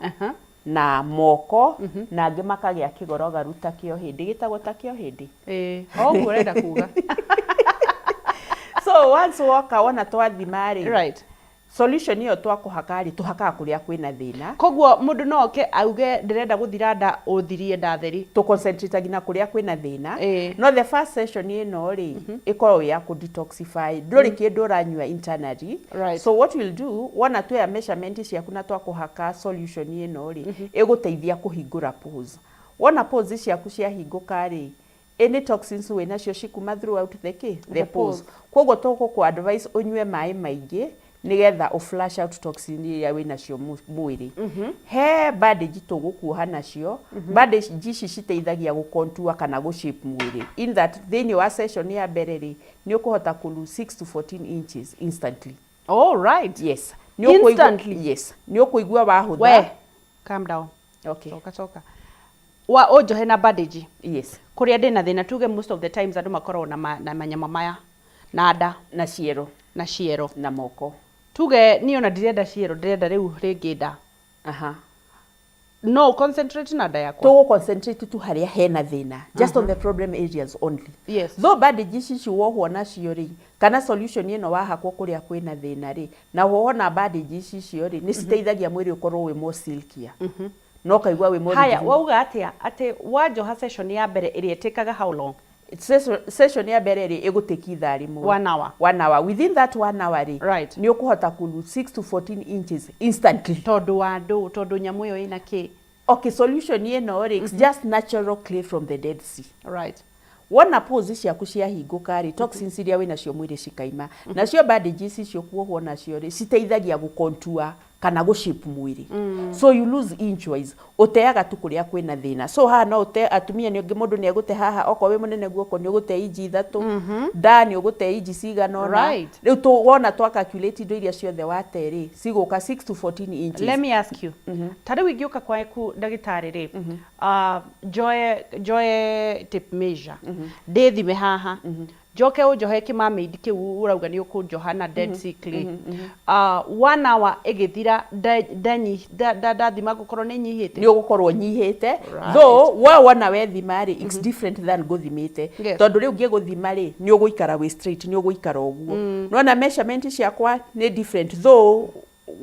Na moko, na angĩ makagĩa kĩgorogaru ta kĩa ũhĩndĩ, gĩtagwo ta kĩa ũhĩndĩ? Ĩĩ, o ũguo ũrenda kuga. So once woka wona twathima rĩ, Right. solution ĩyo twakũhaka rĩ, tũhakaga kũrĩa kwĩna thĩna. Koguo mũndũ no oke auge ndĩrenda gũthira nda, ũthirie nda theri. Tũ concentrate nginya kũrĩa kwĩna thĩna. Ĩĩ. No the first session ĩno rĩ, ĩkoragwo ĩ ya kũ detoxify, ndũrĩ kĩndũ ũranyua internally. Right. So what we'll do, wona tuoya measurement ciaku na twakũhaka solution ĩno rĩ, ĩgũteithia kũhingũra pores. Wona pores ciaku ciahingũka rĩ, any toxins wĩnacio cikuma throughout the kĩ? The The pores. pores. Koguo tũgũkũ advise ũnyue maĩ maingĩ nĩgetha ũ flush out toxin iria wĩnacio mwĩrĩ. He bandage tũgũkuoha nacio, bandage ici citeithagia gũ contour kana gũ shape mwĩrĩ. In that thĩinĩ wa session ya mbere rĩ, nĩ ũkũhota kũ lose 6 to 14 inches instantly. All right. Yes. Nĩ ũkũigua- Instantly? Yes. Nĩ ũkũigua wahũtha. We, calm down. Okay. Coka coka. Wa ũnjohe na bandage. Yes. Kũrĩa ndĩna thĩna tuge most of the times andũ makoragwo na, ma, na manyama maya na nda Na ciero na ciero. Na moko. Tuge niĩ ona ndirenda ciero, ndĩrenda rĩu rĩngĩ nda. No concentrate na nda yakwa. Tũgũ concentrate tu harĩa hena thĩna. Just on the problem areas only. Yes. Though bandage ici wohwo nacio rĩ, kana solution ĩno wahakwo kũrĩa kwĩna thĩna rĩ, na wohwo na bandage ici icio rĩ, nĩ citeithagia mwĩrĩ ũkorwo wĩ more silkier. Na ũkaigua wĩ more Haya, rejuvenated. wauga atĩa atĩ wanjoha session ya mbere ĩrĩa ĩtĩkaga how long? Session ya mbere rĩ, ĩgũtĩki ithaa rĩmwe. One hour. One hour. Within that one hour rĩ, Right. nĩ ũkũhota kũ lose 6 to 14 inches instantly. Tondũ wa ndũ, tondũ nyamũ ĩyo ĩna kĩ? Okay, solution ĩno rĩ, it's just natural clay from the Dead Sea. Right. Wona pores ciaku ciahingũka rĩ, toxins iria wĩnacio mwĩrĩ cikaima. Nacio bandages icio kuohwo nacio rĩ, citeithagia gũ contour kana gũ shape mwĩrĩ. So you lose inch wise. Ũteaga tu kũrĩa kwĩna thĩna. So haha no ũte, atumia nĩ ũngĩ mũndũ nĩ egũte haha, okorwo wĩ mũnene guoko nĩ ũgũte inji 3, nda nĩ ũgũte inji cigana ũna. Right. Rĩu wona twa calculate indo iria ciothe wate rĩ, cigũka 6 to 14 inches. Let me ask you. Ta rĩu ingĩũka kwaku ndagĩtarĩ rĩ, njoe tape measure, ndĩthime haha, njoke ũnjohe kĩmamaid kĩu ũrauga nĩ ũkũnjoha na Dead Sea Clay. 1 hour ĩgĩthira, ndathima ngũkorwo nĩ nyihĩte? Nĩ ũgũkorwo nyihĩte. Right. Though, we wona wethima rĩ, it's different than ngũthimĩte. Yes. Tondũ rĩu ngĩgũthima rĩ, nĩ ũgũikara wĩ straight, nĩ ũgũikara ũguo. Nĩwona measurement ciakwa nĩ different, though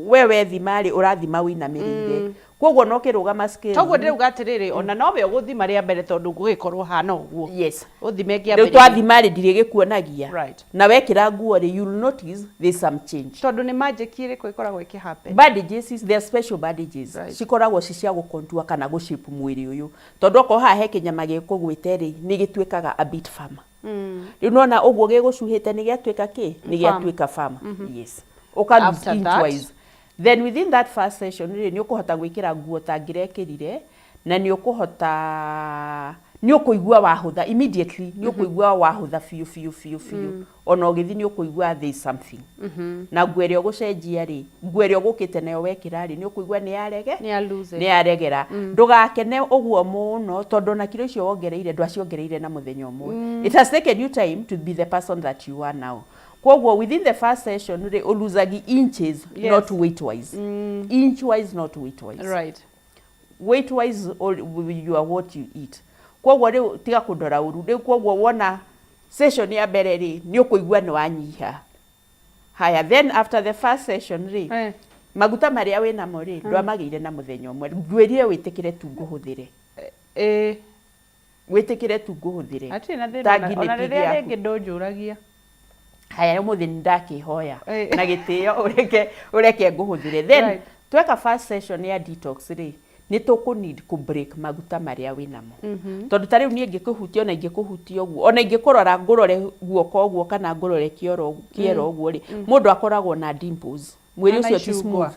we wethima rĩ, ũrathima wĩinamĩrĩire. Koguo no kĩrũgama scale. Toguo ndĩrauga atĩrĩrĩ, ona nowe ũgũthima rĩa mbere tondũ gũgĩkorwo hana ũguo. Yes. Ũthime Rĩu kĩambĩrĩria. twathima rĩ, ndirĩgĩkuonagia. Right. Na wekĩra nguo rĩ, you'll notice there's some change. Tondũ nĩ magic ĩrĩkũ ĩkoragwo ĩkĩ happen? Bandages, they are special bandages. Right. Cikoragwo ci cia gũkontua kana gũ shape mwĩrĩ ũyũ. Tondũ okorwo haha he kĩnyama gĩkũgwĩte rĩ, nĩ gĩtuĩkaga a bit firmer. Rĩu nĩwona ũguo gĩgũcuhĩte nĩ gĩatuĩka kĩ? Nĩ gĩatuĩka firm. Yes. Ũka lose After inch that? wise. Then within that first session rĩ, nĩ ũkũhota gwĩkĩra nguo ta ngĩrekĩrire, na nĩ ũkũhota, nĩ ũkũigua wahũtha immediately, nĩ ũkũigua wahũtha biũ biũ biũ biũ. Ona ũgĩthiĩ nĩ ũkũigua there is something. Na nguo ĩrĩa ũgũcenjia rĩ, nguo ĩrĩa ũgũkĩte nayo wekĩra rĩ, nĩ ũkũigua nĩ yarege? Nĩ ya lose. Nĩ yaregera. Ndũgakene ũguo mũno, tondũ ona kiro icio wongereire, ndwaciongereire na mũthenya ũmwe. It has taken you time to be the person that you are now. Koguo within the first session rĩ, ũlosagi inches, Yes. not weight wise. Inch wise, not weight wise. Right. Weight wise, you are what you eat. Koguo rĩu tiga kũndora ũru. Rĩu koguo wona session ya mbere rĩ, nĩ ũkũigua nĩ wanyiha. Haya, then after the first session rĩ, maguta marĩa wĩnamo rĩ, ndwamagĩire na mũthenya ũmwe. Ngwĩrire wĩtĩkĩre tu ngũhũthĩre. Wĩtĩkĩre tu ngũhũthĩre. Hatirĩ na thĩna Ta ona guinea ona pig rĩrĩa yaku. rĩngĩ ndũnjũragia. Haya, ũmũthĩ nĩ ndakĩhoya na gĩtĩo ũreke ngũhũthĩre. Then Right. tweka first session ya detox rĩ, nĩ tũkũ need kũ break maguta marĩa wĩnamo. Tondũ ta rĩu niĩ ingĩkũhutia, ona ingĩkũhutia ũguo, ona ingĩkũrora ngũrore guoko ũguo kana ngũrore kĩoro ũguo rĩ, mũndũ akoragwo na dimples. Mwĩrĩ Hana ũcio ti icungwa. smooth.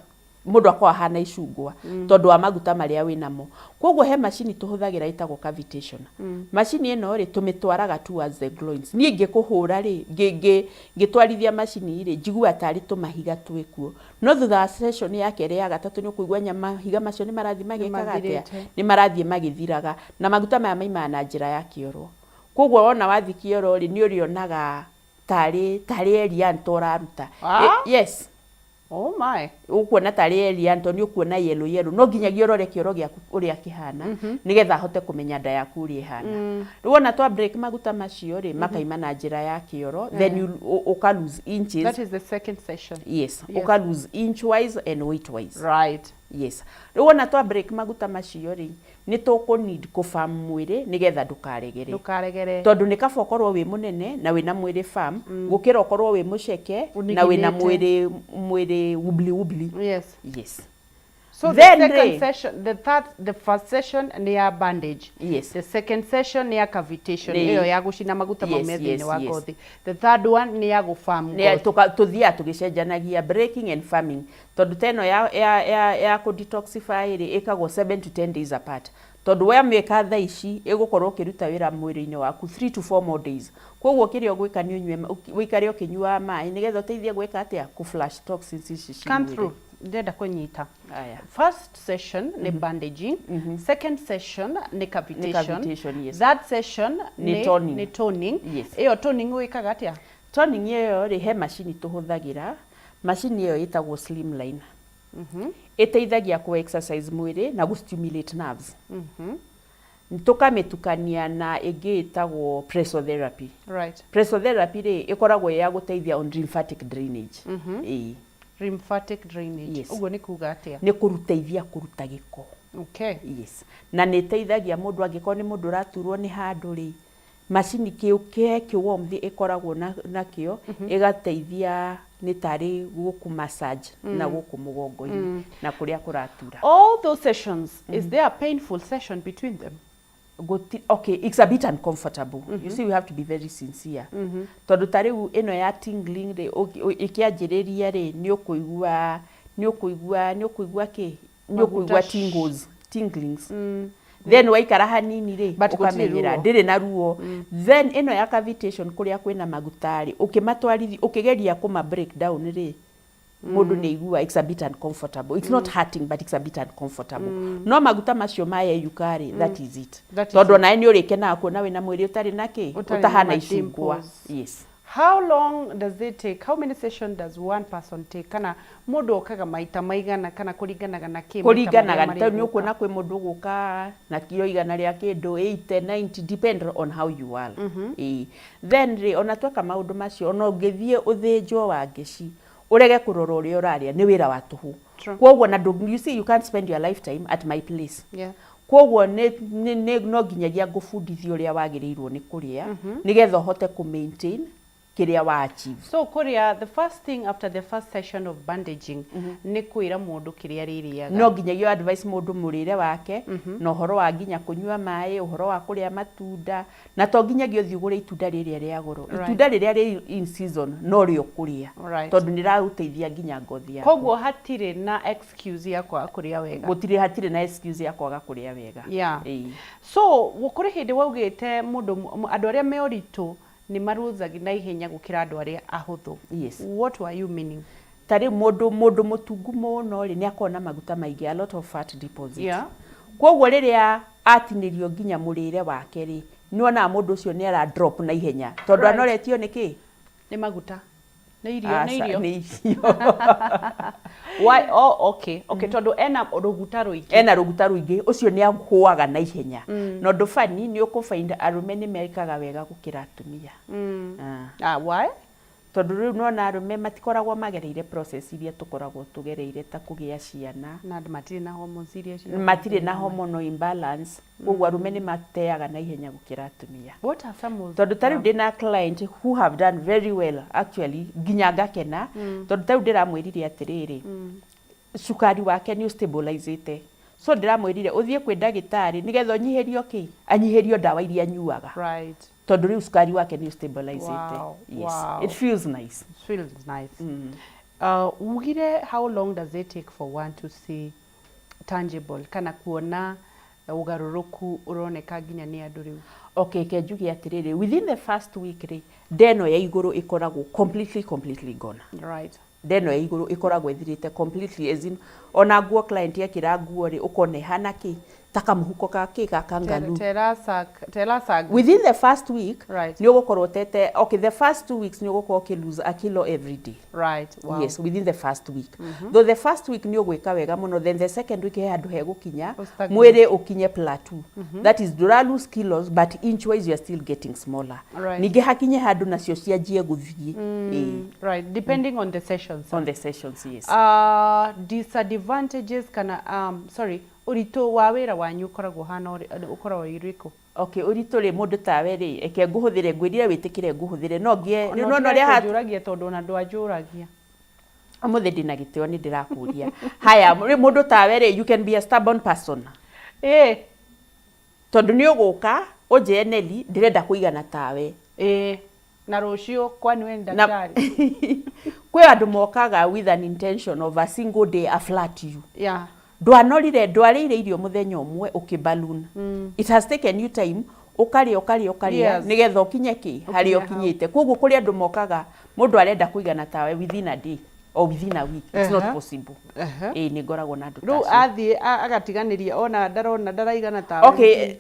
Mũndũ akoragwo ahana icungwa tondũ wa maguta marĩa wĩnamo. Koguo he macini tũhũthagĩra ĩtagwo cavitation. Macini ĩno rĩ, tũmĩtwaraga towards the groins. Niĩ ingĩkũhũra rĩ, ngĩtwarithia macini rĩ, njiguaga tarĩ tũmahiga twĩkuo. No thutha wa session ya kerĩ ya gatatũ nĩ ũkũigua mahiga macio nĩ marathiĩ magĩkaga atĩa? Nĩmathirĩte. Nĩ marathiĩ magĩthiraga. Na maguta maya maimaga na njĩra ya kĩoro. Koguo wona wathiĩ kĩoro rĩ, nĩ ũrĩonaga tarĩ Elian ta ũraruta. Yes. Oh my. Ũkuona tarĩ alien tondũ nĩ ũkuona yellow yellow. No nginyagia ũrore kĩoro gĩaku ũrĩa kĩhana nĩgetha ahote kũmenya nda yaku ũrĩa ĩhana. Rĩu wona twa break maguta macio rĩ, makaima na njĩra ya kĩoro, then you, ũka lose inches. That is the second session. Yes, ũka lose inch wise and weight wise. Right. Yes. Rĩu wona twa break maguta macio rĩ, nĩ tũkũ need kũ firm mwĩrĩ nĩgetha ndũkaregere. Ndũkaregere. Tondũ nĩ kaba ũkorwo wĩ mũnene na wĩna mwĩrĩ firm gũkĩra ũkorwo wĩ mũceke na wĩna Ũniginĩte. mwĩrĩ mwĩrĩ wobbly wobbly. Yes. Yes. So Then the second rĩ- session, the third, the first session nĩ ya bandage. Yes. The second session nĩ ya cavitation, Nĩ- ĩyo ya gũcina maguta maume thĩinĩ wa ngothi. The third one nĩ ya gũ-firm Nĩ ngothi. Tũthiaga tũgĩcenjanagia breaking and firming, tondũ ta ĩno ya kũ detoxify rĩ, ĩkagwo 7 to 10 days apart, tondũ wamĩka thaa ici ĩgũkorwo ũkĩruta wĩra mwĩrĩ-inĩ waku 3 to 4 more days. Koguo kĩrĩa ũgwĩka nĩ ũnyue, ũikare ũkĩnyuaga maĩ nĩgetha ũteithie gwĩka atĩa, kũ flush toxins ici ci Come mwĩrĩ. through. Ndĩrenda kũnyita. Aya. First session nĩ bandaging, second session nĩ cavitation, Nĩ cavitation, yes. Third session Nĩ toning. Nĩ toning. Yes. Ĩyo toning wĩkaga atĩa? Toning ĩyo rĩ, he macini tũhũthagĩra. Macini ĩyo ĩtagwo slimline. Ĩteithagia kũ exercise mwĩrĩ na gũ stimulate nerves. Tũkamĩtukania na ĩngĩ ĩtagwo pressotherapy. Pressotherapy rĩ, ĩkoragwo ĩ ya gũteithia on lymphatic drainage. Ĩĩ. Lymphatic drainage. Yes. Ũguo nĩ kuga atĩa? Nĩ kũruteithia kũruta gĩko. Yes. Na nĩ ĩteithagia mũndũ angĩkorwo nĩ mũndũ ũraturwo nĩ handũ rĩ, macini kĩu kĩ kĩ warmth ĩkoragwo nakĩo, ĩgateithia nĩ tarĩ gũkũ massage na gũkũ mũgongo-inĩ na kũrĩa kũratura. All those sessions, is there a painful session between them? Gũti, okay, it's a bit uncomfortable. You see, we have to be very sincere, tondũ ta rĩu ĩno ya tingling rĩ, ĩkĩanjĩrĩria rĩ, nĩ ũkũigua kĩ, nĩ ũkũigua tingles, tinglings. Then waikara hanini rĩ, But gũtirĩ ũkamenyera. ruo. Ndĩrĩ na ruo. Then ĩno ya cavitation, kũrĩa kwĩna maguta rĩ, ũkĩmatwarithia, ũkĩgeria kũma break down rĩ, mũndũ nĩ aigua it's a bit uncomfortable. It's not hurting, but it's a bit uncomfortable. No maguta macio mayeyuka rĩ, that is it. That is Tondũ it. onawe nĩ ũrĩkenaga kuona wĩna mwĩrĩ ũtarĩ na kĩ, Ũtarĩ na ũtahana ma icungwa. dimples. Yes. How long does it take? How many sessions does one person take? Kana mũndũ okaga maita maigana, kana kũringanaga na kĩ maita Kũringanaga marĩa ta nĩ marĩgũka? Ũkuona kwĩ mũndũ ũgũka na kiro 100 rĩa kĩndũ, 80, 90, depend on how you are. Ĩĩ. Then rĩ, ona tweka maũndũ macio, ona ũngĩthiĩ ũthĩnjwo wa ngeci, ũrege kũrora ũrĩa ũrarĩa, nĩ wĩra wa tũhũ. Koguo na you see, you can't spend your lifetime at my place. Koguo nĩ no nginyagia ngũbundithia ũrĩa wagĩrĩirwo nĩ kũrĩa nĩgetha ũhote kũ maintain kĩrĩa wa achieve. So kũrĩa, the first thing after the first session of bandaging nĩ kwĩra mũndũ kĩrĩa arĩrĩaga. No nginyagia advice mũndũ mũrĩre wake na ũhoro wa nginya kũnyua maĩ, ũhoro wa kũrĩa matunda, na to nginyagia ũthiĩ ũgũre itunda rĩrĩa rĩa goro. Itunda rĩrĩa rĩ in season no rĩo kũrĩa, tondũ nĩ rĩragũteithia nginya ngothi yaku. Koguo hatirĩ na excuse ya kwaga kũrĩa wega. Gũtirĩ, hatirĩ na excuse ya kwaga kũrĩa wega. Ĩĩ. So kũrĩ hĩndĩ waugĩte mũndũ andũ arĩa me ũritũ nĩ marũthagi na ihenya gũkĩra andũ arĩa ahũthũ. Yes. What were you meaning? Ta rĩu mũndũ mũtungu mũno rĩ, nĩ akoragwo na maguta maingĩ, a lot of fat deposit. Koguo rĩrĩa atinĩrio nginya mũrĩre wake rĩ, nĩ wonaga mũndũ ũcio nĩ ara drop na ihenya, tondũ anoretio nĩ kĩ? Nĩ maguta. Nĩ irio, nĩ Aca, irio. Nĩ irio. Why? Oh, okay. Tondũ ena rũguta rũingĩ. Ena rũguta rũingĩ, ũcio nĩ ahũaga na ihenya. Na ũndũ funny nĩ ũkũfind arũme nĩ mekaga wega gũkĩra atumia. Ah. Ah, why? Tondũ rĩu nona arũme matikoragwo magereire process iria tũkoragwo tũgereire, ta kũgĩa ciana. Na andũ matirĩ na hormones iria cia Matirĩ na hormonal imbalance, koguo arũme nĩ mateaga na ihenya gũkĩra atumia. What are some of Tondũ ta rĩu ndĩna client who have done very well actually, nginya ngakena, tondũ ta rĩu ndĩramwĩrire atĩrĩrĩ, cukari wake nĩ ũstabilizĩte, so ndĩramwĩrire ũthiĩ kwĩ ndagĩtarĩ nĩgetha ũnyihĩrio kĩ, anyihĩrio ndawa iria anyuaga, tondũ rĩu cukari wake nĩ ũstabilizĩte. Yes. It feels nice. It feels nice. Ugire how long does it take for one to see tangible, kana kuona ũgarũrũku ũroneka nginya nĩ andũ rĩu? Okay, ke njuge atĩrĩrĩ, within the first week rĩ, ndeno ya igũrũ ĩkoragwo completely gone. Ndeno ya igũrũ ĩkoragwo ĩthirĩte completely, as in ona nguo, client ekĩra nguo rĩ, ũkona ĩhana kĩ, Ta kamũhuko ka kĩ ga kangaroo. Tell us a, tell us a, Within the first week Right. nĩ ũgũkorwo ũtete, okay, the first 2 weeks nĩ ũgũkorwo ũkĩ lose a kilo every day. Right. Wow. Yes, within the first week. Though the first week nĩ ũgwĩka wega mũno, then the second week he handũ hegũkinya Ũstagnate. Mwĩrĩ ũkinye plateau. That is, ndũra lose kilos, but inch wise you are still getting smaller. Ningĩ hakinye handũ nacio cianjie gũthiĩ. Ĩĩ. Right. Depending on the sessions. On the sessions, yes. Disadvantages kana sorry, ũritũ wa wĩra wanyu ũkoragwo hana ũkoragwo ũrĩkũ? Okay, ũritũ rĩ, mũndũ tawe rĩ, eke ngũhũthĩre, ngwĩrire wĩtĩkĩre ngũhũthĩre, no ngĩe rĩu nona ũrĩa Njũragia tondũ ona ndwanjũragia. Ũmũthĩ ndĩna gĩtĩo, nĩ ndĩrakũria. Haya, rĩu mũndũ tawe rĩ, you can be a stubborn person. Tondũ nĩ ũgũka ũnjĩre, "Nelly, ndĩrenda kũigana tawe." Ĩĩ, na rũciũ kwani we nĩ Na ndagĩtarĩ? Kwĩ andũ mokaga with an intention of a single day, a flat you. Ndwanorire, ndwarĩire irio mũthenya ũmwe ũkĩ balloon. It has taken you time, ũkarĩa, ũkarĩa, ũkarĩa, nĩgetha ũkinye kĩ harĩa Ũkinye hau. Ũkinyĩte. Koguo kũrĩ andũ mokaga, mũndũ arenda kũigana tawe within a day or within a week. It's not possible. Ĩĩ, nĩ ngoragwo na andũ ta Rĩu acio. Athiĩ agatiganĩria ona ndarona ndaraigana tawe.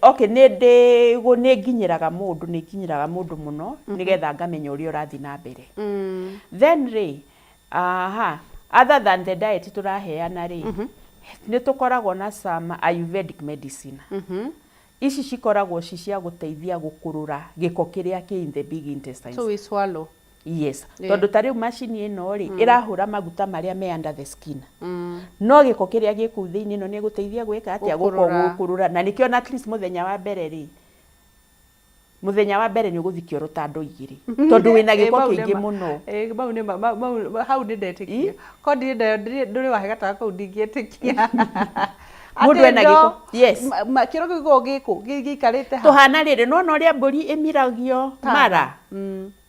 Okay, nĩ ndĩ nĩ nginyĩraga mũndũ, nĩ nginyĩraga mũndũ mũno nĩgetha ngamenya ũrĩa ũrathiĩ na mbere. Then rĩ, aha, other than the diet tũraheana rĩ, nĩ tũkoragwo na some ayurvedic medicine. Ici cikoragwo ci cia gũteithia gũkũrũra gĩko kĩrĩa kĩ in the big intestines. So we swallow. Yes. Tondũ ta rĩu macini ĩno rĩ, ĩrahũra maguta marĩa me under the skin. No gĩko kĩrĩa gĩ kũu thĩinĩ, ĩno nĩ ĩgũteithia gwĩka atĩa? Gũkũrũra. Gũkũrũra. Na nĩkĩo na at least mũthenya wa mbere rĩ, mũthenya wa mbere nĩ ũgũthiĩ kĩoro ta ndoo igĩrĩ, tondũ wĩna gĩko Mau nĩ kĩingĩ mũno. Ĩĩ, mau nĩ hau nĩ ndetĩkia ko ndũrĩ wahe gataga kau, ndingĩtĩkia. Mũndũ Atĩ ena gĩko, yes. Kĩoro kĩu gĩkoragwo gĩkũ gĩikarĩte ha? Tũhana rĩrĩ, nona ũrĩa mbũri ĩmiragio mara,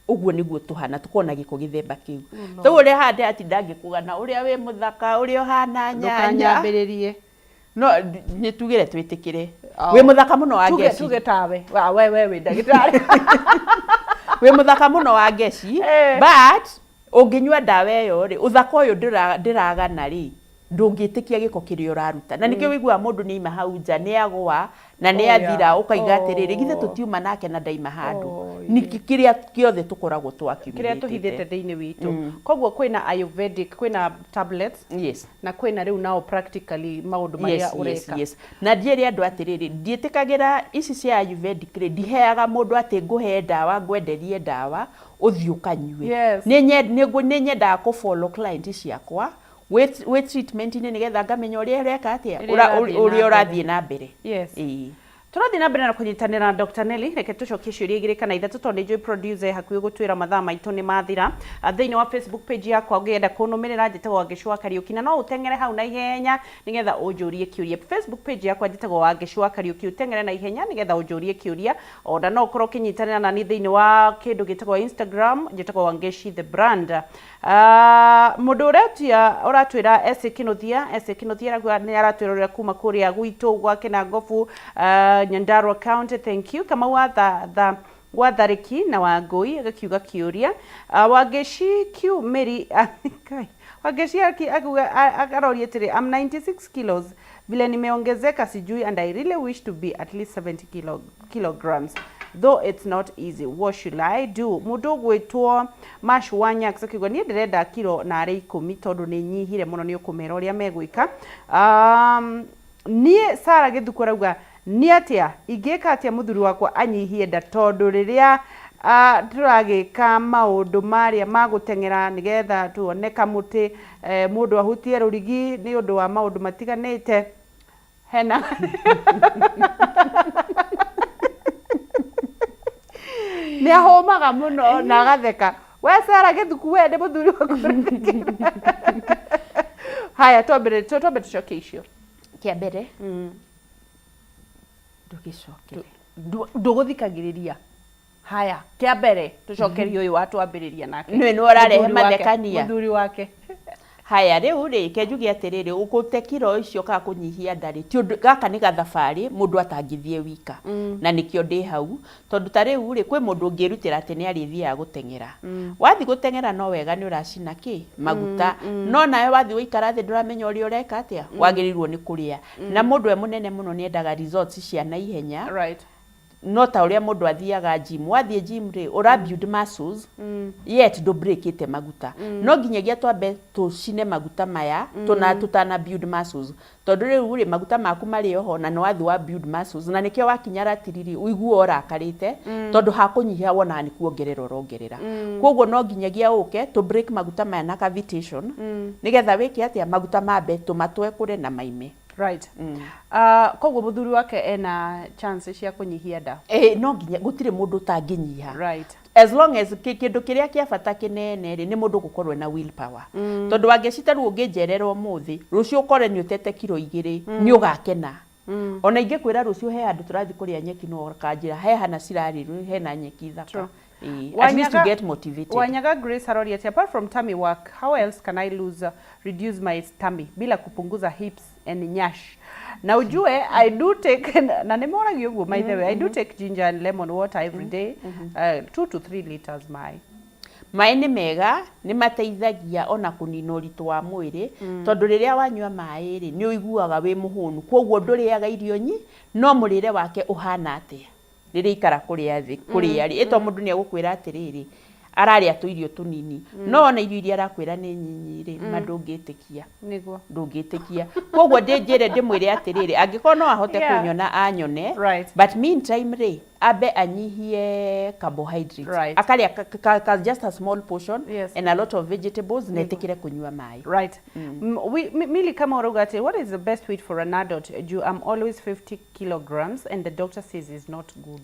ũguo nĩguo tũhana, tũkorwo na gĩko gĩthemba kĩu. Rĩu ũrĩa haha ndĩratinda ngĩkũgana ũrĩa wĩ mũthaka, ũrĩa ũhana nyanya. Ndũkanyambĩrĩrie. No nĩ tugire twĩtĩkĩre wĩ mũthaka mũno wa Tuge ngeci. Tuge tawe. Wa we wĩ ndagĩtarĩ. Wĩ mũthaka mũno wa ngeci, but ũngĩnyua ndawa ĩyo rĩ, ũthaka ũyũ ndĩragana rĩ, ndũngĩtĩkia gĩko kĩrĩa ũraruta. Na nĩkĩo wĩiguaga mũndũ nĩ aima hau nja, nĩ agũa na nĩ Oh, yeah. athira, ũkaiga atĩrĩrĩ, githĩ tũtiuma nake na ndaima handũ? Nĩkĩ kĩrĩa kĩothe tũkoragwo kĩrĩa tũhithĩte twaccumulated thĩinĩ witũ. Koguo kwĩna ayurvedic, kwĩna tablets, na kwĩna rĩu nao practically maũndũ marĩa ũreka. Yes. Na ndiĩre andũ atĩrĩrĩ, ndiĩtĩkagĩra ici cia ayurvedic rĩ, ndiheaga mũndũ atĩ ngũhe ndawa, ngwenderie ndawa ũthiĩ ũkanyue. Nĩ nyendaga kũ follow client ciakwa wĩ treatment-inĩ, nĩgetha ngamenya ũrĩa ũreka atĩa, Ũrĩa ũrathiĩ na ũrĩa mbere. ũrathiĩ na mbere. Ĩĩ. Tũrathiĩ na mbere na kũnyitanĩra na Dr. Nelly. Reke tũcokie ciũria igĩrĩ kana ithatũ, tondũ nĩ njũĩ producer hakuhĩ gũtwĩra mathaa maitũ nĩ mathira. Thĩinĩ wa Facebook page yakwa, ũngĩenda kũnũmĩrĩra, njĩtagwo Wangeci wa Kariũki, na no ũteng'ere hau na ihenya nĩgetha ũnjũrie kĩũria. Facebook page yakwa njĩtagwo Wangeci wa Kariũki, ũteng'ere na ihenya nĩgetha ũnjũrie kĩũria. Ona no ũkorwo ũkĩnyitanĩra nani thĩinĩ wa kĩndũ gĩtagwo Instagram, njĩtagwo Wangeci the brand. Mũndũ ũretia ũratwĩra Ese Kinuthia, Ese Kinuthia arauga nĩ aratwĩrorera kuma kũrĩa gwitũ gwa Kĩnangobu, Nyandarua County. Thank you. Kamau wa tha, tha wa Tharĩki na Wangũi agakiuga kĩũria, Wangeci Q Mary Kai, Wangeci akiuga aroria atĩrĩ, "I'm 96 kilos, vile nimeongezeka sijui, and I really wish to be at least 70 kilograms, though it's not easy. What should I do?" Mũndũ ũgwĩtwo Mash Wanyax akiuga, "Niĩ ndĩrenda kiro narĩ 10 tondũ nĩ nyihire mũno." Nĩ ũkũmera ũrĩa megwĩka. Niĩ Sara Gĩthuku arauga, "Nĩ atĩa ingĩka atĩa mũthuri wakwa anyihie nda, tondũ rĩrĩa tũragĩka maũndũ marĩa ma gũteng'era nĩgetha tuone kamũtĩ, mũndũ ahutie rũrigi nĩ ũndũ wa maũndũ matiganĩte, hena nĩ ahũmaga mũno na agatheka." We Sara Gĩthuku, we nĩ mũthuri waku. Haya, twambere twambe tũcokie icio. Kĩa mbere, ndũgĩcokere. Ndũgũthikagĩrĩria. Haya, kĩa mbere tũcokerie ũyũ watwambĩrĩria nake. Nĩ nĩ ũrarehe Mũthuri wake. Mathekania. Mũthuri wake. Haya, rĩu rĩ, ke njuge atĩrĩrĩ, gũte kiro icio kana kũnyihia nda rĩ, ti ũndũ, gaka nĩ gathabarĩ mũndũ atangĩthiĩ wika. Na nĩkĩo ndĩ hau, tondũ ta rĩu rĩ, kwĩ mũndũ ũngĩrutĩra atĩ nĩ arĩthiaga gũteng'era. Wathiĩ gũteng'era no wega nĩ ũracina kĩ? Maguta. No nawe wathiĩ waikara thĩ ndũramenya ũrĩa ũreka atĩa? Wagĩrĩirwo nĩ kũrĩa. Na mũndũ e mũnene mũno nĩ endaga results cia naihenya. No ta ũrĩa mũndũ athiaga gym, wathiĩ gym rĩ, ũra build muscles, yet ndũ break ĩte maguta. No nginyagia twambe tũcine maguta maya, tũna tũtana build muscles. Tondũ rĩu rĩ, maguta maku marĩ oho na nĩ wathiĩ wa build muscles, na nĩkĩo wakinya ratiri rĩ, ũiguaga ũrakarĩte, tondũ hakũnyiha wonaga nĩ kuongerera ũrongerera. Koguo no nginyagia ũke, tũ break maguta maya na cavitation, nĩgetha wĩke atĩa, maguta mambe tũmatwekũre na maime. Right. Koguo mũthuri wake ena chance cia kũnyihia nda? Ĩĩ, no nginya, gũtirĩ mũndũ ũtangĩnyiha. As long as kĩndũ kĩrĩa kĩa bata kĩnene rĩ, nĩ mũndũ gũkorwo ena will power. Tondũ wangeci ta rĩu ũngĩnjerera ũmũthĩ, rũciũ ũkore nĩ ũtete kiro 2, nĩ ũgakena. Ona ingĩkwĩra rũciũ he handũ tũrathiĩ kũrĩa nyeki, no ũkanjĩra he hana cirarĩrwo hena nyeki thaka. Ĩĩ, at least you get motivated. Wanyaga Grace aroria ati, apart from tummy work, how else can I lose reduce my tummy bila kupunguza hips and nyash? Na ujue I do take, na nĩ moragio ũguo, by the way, I do take ginger and lemon water every day, 2 to 3 liters maĩ. Maĩ nĩ mega, nĩ mateithagia ona kũnina ũritũ wa mwĩrĩ, tondũ rĩrĩa wanyua maĩ rĩ, nĩ ũiguaga wĩ mũhũnu, koguo ndũrĩaga irio nyi. No mũrĩre wake ũhana atĩa rĩrĩa ikara kũrĩa thĩ kũrĩa rĩ, ĩto mũndũ nĩ egũkwĩra atĩrĩrĩ, ararĩa tũirio tũnini, no ona irio iria arakwĩra nĩ nyinyi rĩ, ma ndũngĩtĩkia. Ndũngĩtĩkia. Koguo ndĩnjĩre ndĩmwĩre atĩrĩrĩ, angĩkorwo no ahote kũnyona anyone, but meantime rĩ, ambe anyihie carbohydrates, akarĩa ka just a small portion and a lot of vegetables, na etĩkĩre kũnyua maĩ. Right. Mili kama urauga ati, what is the best weight for an adult? Ju I'm always 50 kilograms and the doctor says is not good.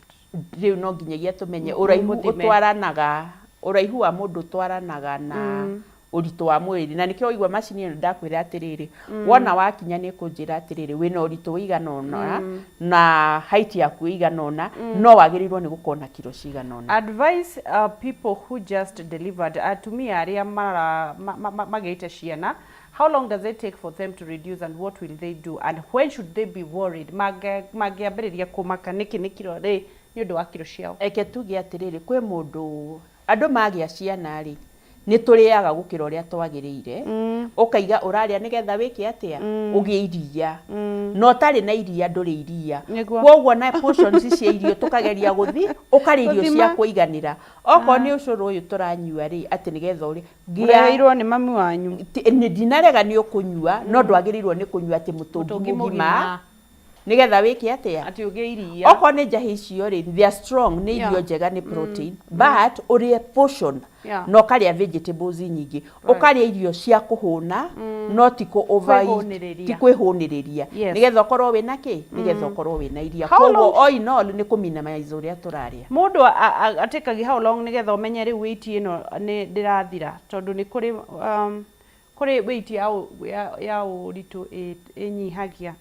Rĩu no nginyagia tũmenye ũraihu. Mũthime. Ũtwaranaga, ũraihu wa mũndũ ũtwaranaga na ũritũ wa mwĩrĩ, na nĩkĩo waigua macini ĩno ndakwĩra atĩrĩrĩ, wona wakinya nĩ kũnjĩra atĩrĩrĩ, wĩna ũritũ ũigana ũna na height yaku ĩigana ũna, no wagĩrĩirwo nĩ gũkorwo na kiro cigana ũna. Advise people who just delivered, atumia arĩa mara magĩte ciana, how long does it take for them to reduce and what will they do and when should they be worried? Mangĩambĩrĩria kũmaka nĩkĩ nĩ kiro rĩ nĩ ũndũ wa kiro ciao? Eke tuge atĩrĩrĩ, kwĩ mũndũ, andũ magĩa ciana rĩ, nĩ tũrĩaga gũkĩra ũrĩa twagĩrĩire. Ũkaiga ũrarĩa nĩgetha wĩke atĩa? Ũgĩe iria. Na ũtarĩ na iria ndũrĩ iria. Koguo na portions cia irio tũkageria gũthi, ũkarĩa irio cia Gũthima. kũiganĩra. Okorwo nĩ ũcũrũ ũyũ tũranyua rĩ, atĩ nĩgetha ũrĩe Ũreheirwo nĩ mami wanyu. Nĩ ndinarega nĩ ũkũnyua, no ndwagĩrĩirwo nĩ kũnyua atĩ mũtũngi Mũtũngi mũgima mũgima. nĩgetha wĩke atĩa? Atĩ ũgĩe iria. Okorwo nĩ njahĩ icio rĩ, they are strong, nĩ irio njega, nĩ protein, but ũrĩe portion na ũkarĩa vegetables nyingĩ, ũkarĩa irio cia kũhũna, no ti kũ over Kwĩhũnĩrĩria. Ti kwĩhũnĩrĩria, nĩgetha ũkorwo wĩna kĩ, nĩgetha ũkorwo wĩna iria. How Koguo long- all in all nĩ kũ minimize ũrĩa tũrarĩa. Mũndũ atĩkagia how long nĩgetha ũmenye rĩu weight ĩno nĩ ndĩrathira? Tondũ nĩ kũrĩ weight ya ũritũ ĩnyihagia.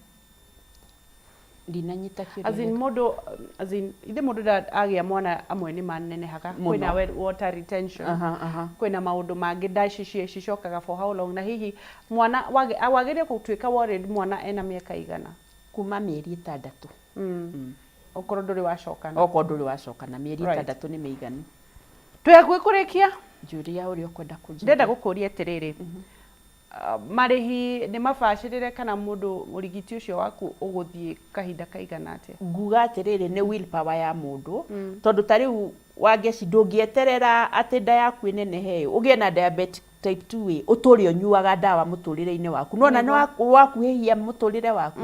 Ndinanyita kĩũria. As in mũndũ, as in ithe mũndũ agĩa mwana, amwe nĩ manenehaga. Mũno. Kwĩna water retention. Aha, aha. Kwĩna maũndũ mangĩ, nda ici cicokaga for how long, na hihi mwana wagĩrĩire gũtuĩka worried mwana ena mĩaka igana? Kuma mĩeri 6. Okorwo ndũrĩ wacokana. Okorwo ndũrĩ wacokana, mĩeri 6 nĩ mĩiganu. Twĩ hakuhĩ kũrĩkia. Njũria ũrĩa ũkwenda kũnjũria. Ndĩrenda gũkũria atĩrĩrĩ, marĩhi nĩ mabacĩrĩre kana mũndũ ũrigiti ũcio waku ũgũthiĩ kahinda kaigana atĩa? Nguga atĩrĩrĩ, nĩ will power ya mũndũ, tondũ ta rĩu Wangeci, ndũngĩeterera atĩ nda yaku ĩnenehe ũgĩe na diabetic type 2 ĩ, ũtũre ũnyuaga ndawa mũtũrĩre-inĩ waku, nona nĩ wakuhĩhia mũtũrĩre waku.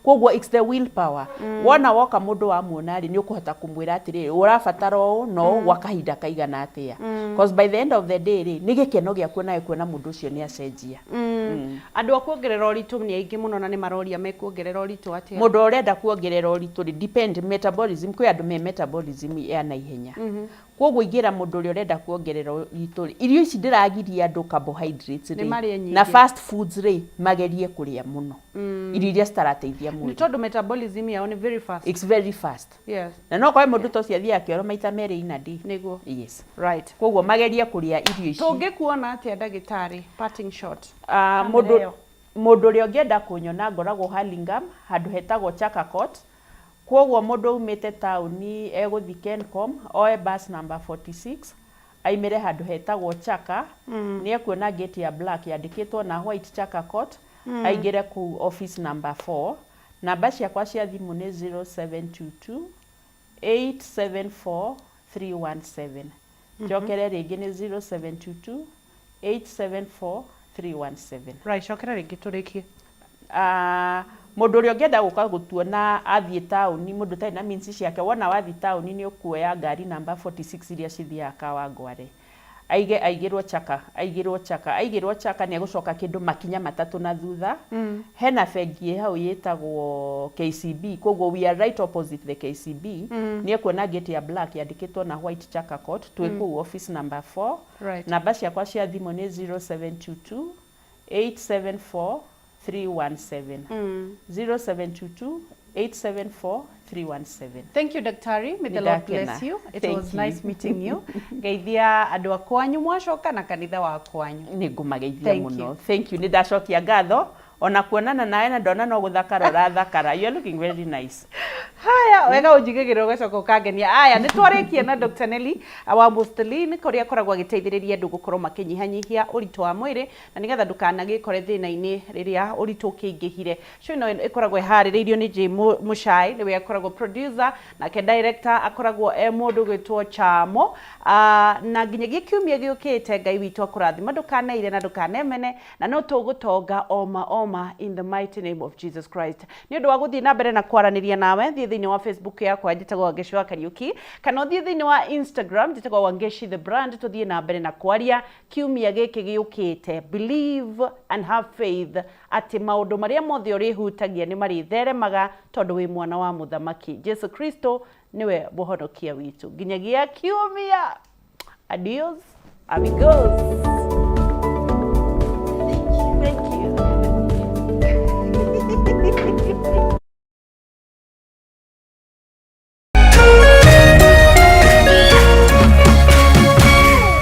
Koguo it's the will power. Wona woka mũndũ wamuona rĩ, nĩ ũkũhota kũmwĩra atĩrĩrĩ, ũrabatara ũũ na ũũ gwa kahinda kaigana atĩa, cause by the end of the day rĩ, nĩ gĩkeno gĩaku nawe kuona mũndũ ũcio nĩ acenjia. Andũ a kuongerera ũritũ nĩ aingĩ mũno na nĩ maroria mekuongerera ũritũ atĩa? Mũndũ ũrenda kuongerera ũritũ rĩ, depend metabolism. Kwĩ andũ me metabolism ya naihenya. Koguo ingĩra mũndũ ũrĩa ũrenda kuongerera ũritũ rĩ, irio ici ndĩragiria andũ carbohydrates Nĩ rĩ, marĩe nyingĩ. na fast foods rĩ, magerie kũrĩa mũno irio iria citarateithia Nĩ mwĩrĩ. tondũ metabolism yao nĩ very fast. It's very fast. Na no korwe mũndũ ta ũcio athiaga kĩoro maita 2 in a day. Nĩguo. Yes. Right. Koguo magerie kũrĩa irio ici. Tũngĩkuona atĩa, ndagĩtarĩ? Parting shot. Ah, Kamera mũndũ ĩyo. Mũndũ ũrĩa ũngĩenda kũnyona, ngoragwo Hurlingham, handũ hetagwo Chaka Court. Koguo mũndũ umĩte taũni egũthiĩ Kencom, oe bus number 46, aimĩre handũ hetagwo Chaka. Nĩ ekuona gate ya black yandĩkĩtwo na white Chaka Court. Aingĩre kũu office number 4. Namba ciakwa cia thimũ nĩ 0722 874 317. Njokere rĩngĩ, nĩ 0722 874 317. Right, cokera rĩngĩ tũrĩkie. Ah, mũndũ ũrĩa ũngĩenda gũka gũtuona, athiĩ taũni, mũndũ ũtarĩ na means ciake, wona wathiĩ taũni nĩ ũkuoya ngari namba 46 iria cithiaga Kawangware, aige aigĩrwo Chaka, aigĩrwo Chaka, aigĩrwo Chaka, nĩ egũcoka kĩndũ makinya 3 na thutha. Hena bengi ĩ hau ĩtagwo KCB, koguo we are right opposite the KCB. Nĩ ekuona gate ya black yandĩkĩtwo na white Chaka Court, twĩ kũu office number 4. Namba ciakwa cia thimũ nĩ 0722 874 317. 0722 874 317. Thank you, Daktari. May the Lord Nĩndakena. bless you. It Thank was you. nice meeting you. Geithia andũ a kwanyu mwacoka na kanitha wa kwanyu. Nĩ ngũmageithia Thank mũno. you. Thank you, nĩ ndacokia ngatho ona kuonana nawe na ndona no gũthakara ũrathakara. You are looking very nice. Haya, wega ũnjigagĩrĩra ũgacoka ũkangenia. Aya, nĩ twarĩkia na Dr. Nelly wa Mustelin, kũrĩa akoragwo agĩteithĩrĩria andũ gũkorwo makĩnyihanyihia ũritũ wa mwĩrĩ na nĩgetha ndũkanagĩkore thĩna-inĩ rĩrĩa ũritũ ũkĩingĩhire. Show ĩno ĩkoragwo ĩharĩrĩirio nĩ J Mũchai, nĩwe akoragwo producer, nake director akoragwo e mũndũ ũgwĩtwo Chamo. Na nginyagia kiumia gĩũkĩte, Ngai witũ akũrathima, ndũkaneire na ndũkanemene, na no tũgũtonga oma oma in the mighty name of Jesus Christ. Nĩ ũndũ wa gũthiĩ na mbere na kwaranĩria nawe, thiĩ thĩinĩ wa Facebook yakwa, njĩtagwo Wangeshi wa Kariuki, kana ũthiĩ thĩinĩ wa Instagram, njĩtagwo Wangeshi the brand. Tũthiĩ na mbere na kwaria kiumia gĩkĩ gĩũkĩte. Believe and have faith atĩ maũndũ marĩa mothe ũrĩhutagia nĩ marĩtheremaga, tondũ wĩ mwana wa mũthamaki. Jesu Kristo nĩwe mũhonokia witũ. Nginyagia kiumia, adios amigos. Thank you. Thank you.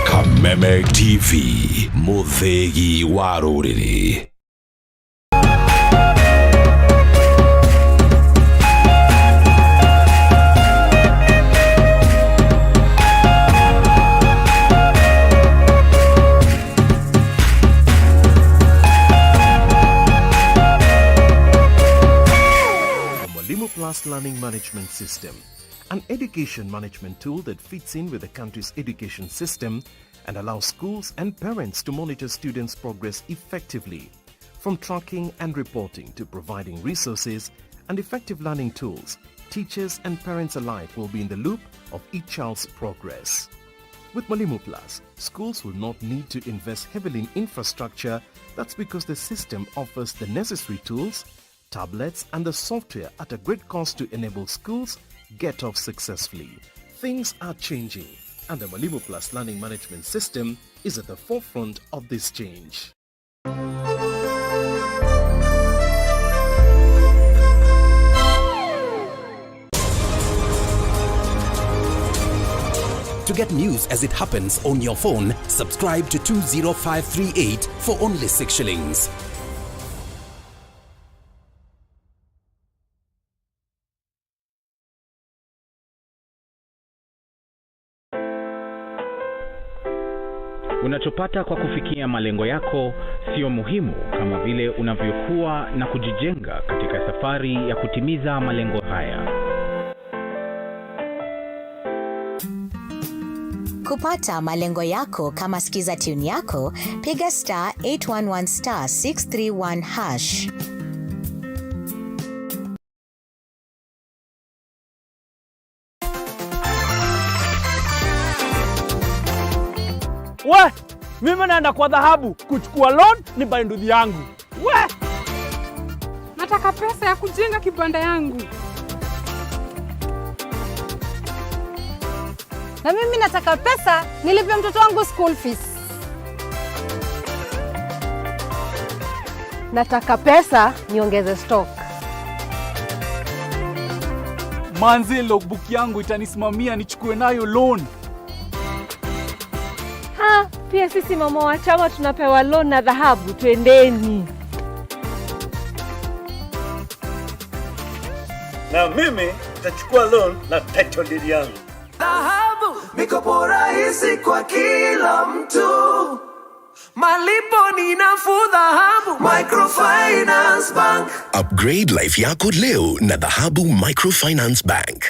Kameme TV, mũthĩgi wa rũrĩrĩ. The Mwalimu Plus Learning Management System, an education management tool that fits in with the country's education system and allows schools and parents to monitor students' progress effectively. From tracking and reporting to providing resources and effective learning tools, teachers and parents alike will be in the loop of each child's progress. With Mwalimu Plus, schools will not need to invest heavily in infrastructure. That's because the system offers the necessary tools, tablets and the software at a great cost to enable schools get off successfully. Things are changing, and the Mwalimu Plus Learning Management System is at the forefront of this change. To get news as it happens on your phone, subscribe to 20538 for only 6 shillings. Unachopata kwa kufikia malengo yako sio muhimu kama vile unavyokuwa na kujijenga katika safari ya kutimiza malengo haya. Kupata malengo yako kama skiza tune yako, piga *811*631#. We, mimi naenda kwa dhahabu kuchukua loan ni buy nduthi yangu. We! Nataka pesa ya kujenga kibanda yangu. Na mimi nataka pesa nilipe mtoto wangu school fees. Nataka pesa niongeze stock. Manze, logbook yangu itanisimamia nichukue nayo loan. Ha, pia sisi mama wa chama tunapewa loan na Dhahabu, twendeni. Na mimi nitachukua loan na title deed yangu. Dhahabu, mikopo rahisi kwa kila mtu, malipo ni nafuu. Dhahabu Microfinance Bank. Upgrade life yako leo na Dhahabu Microfinance Bank.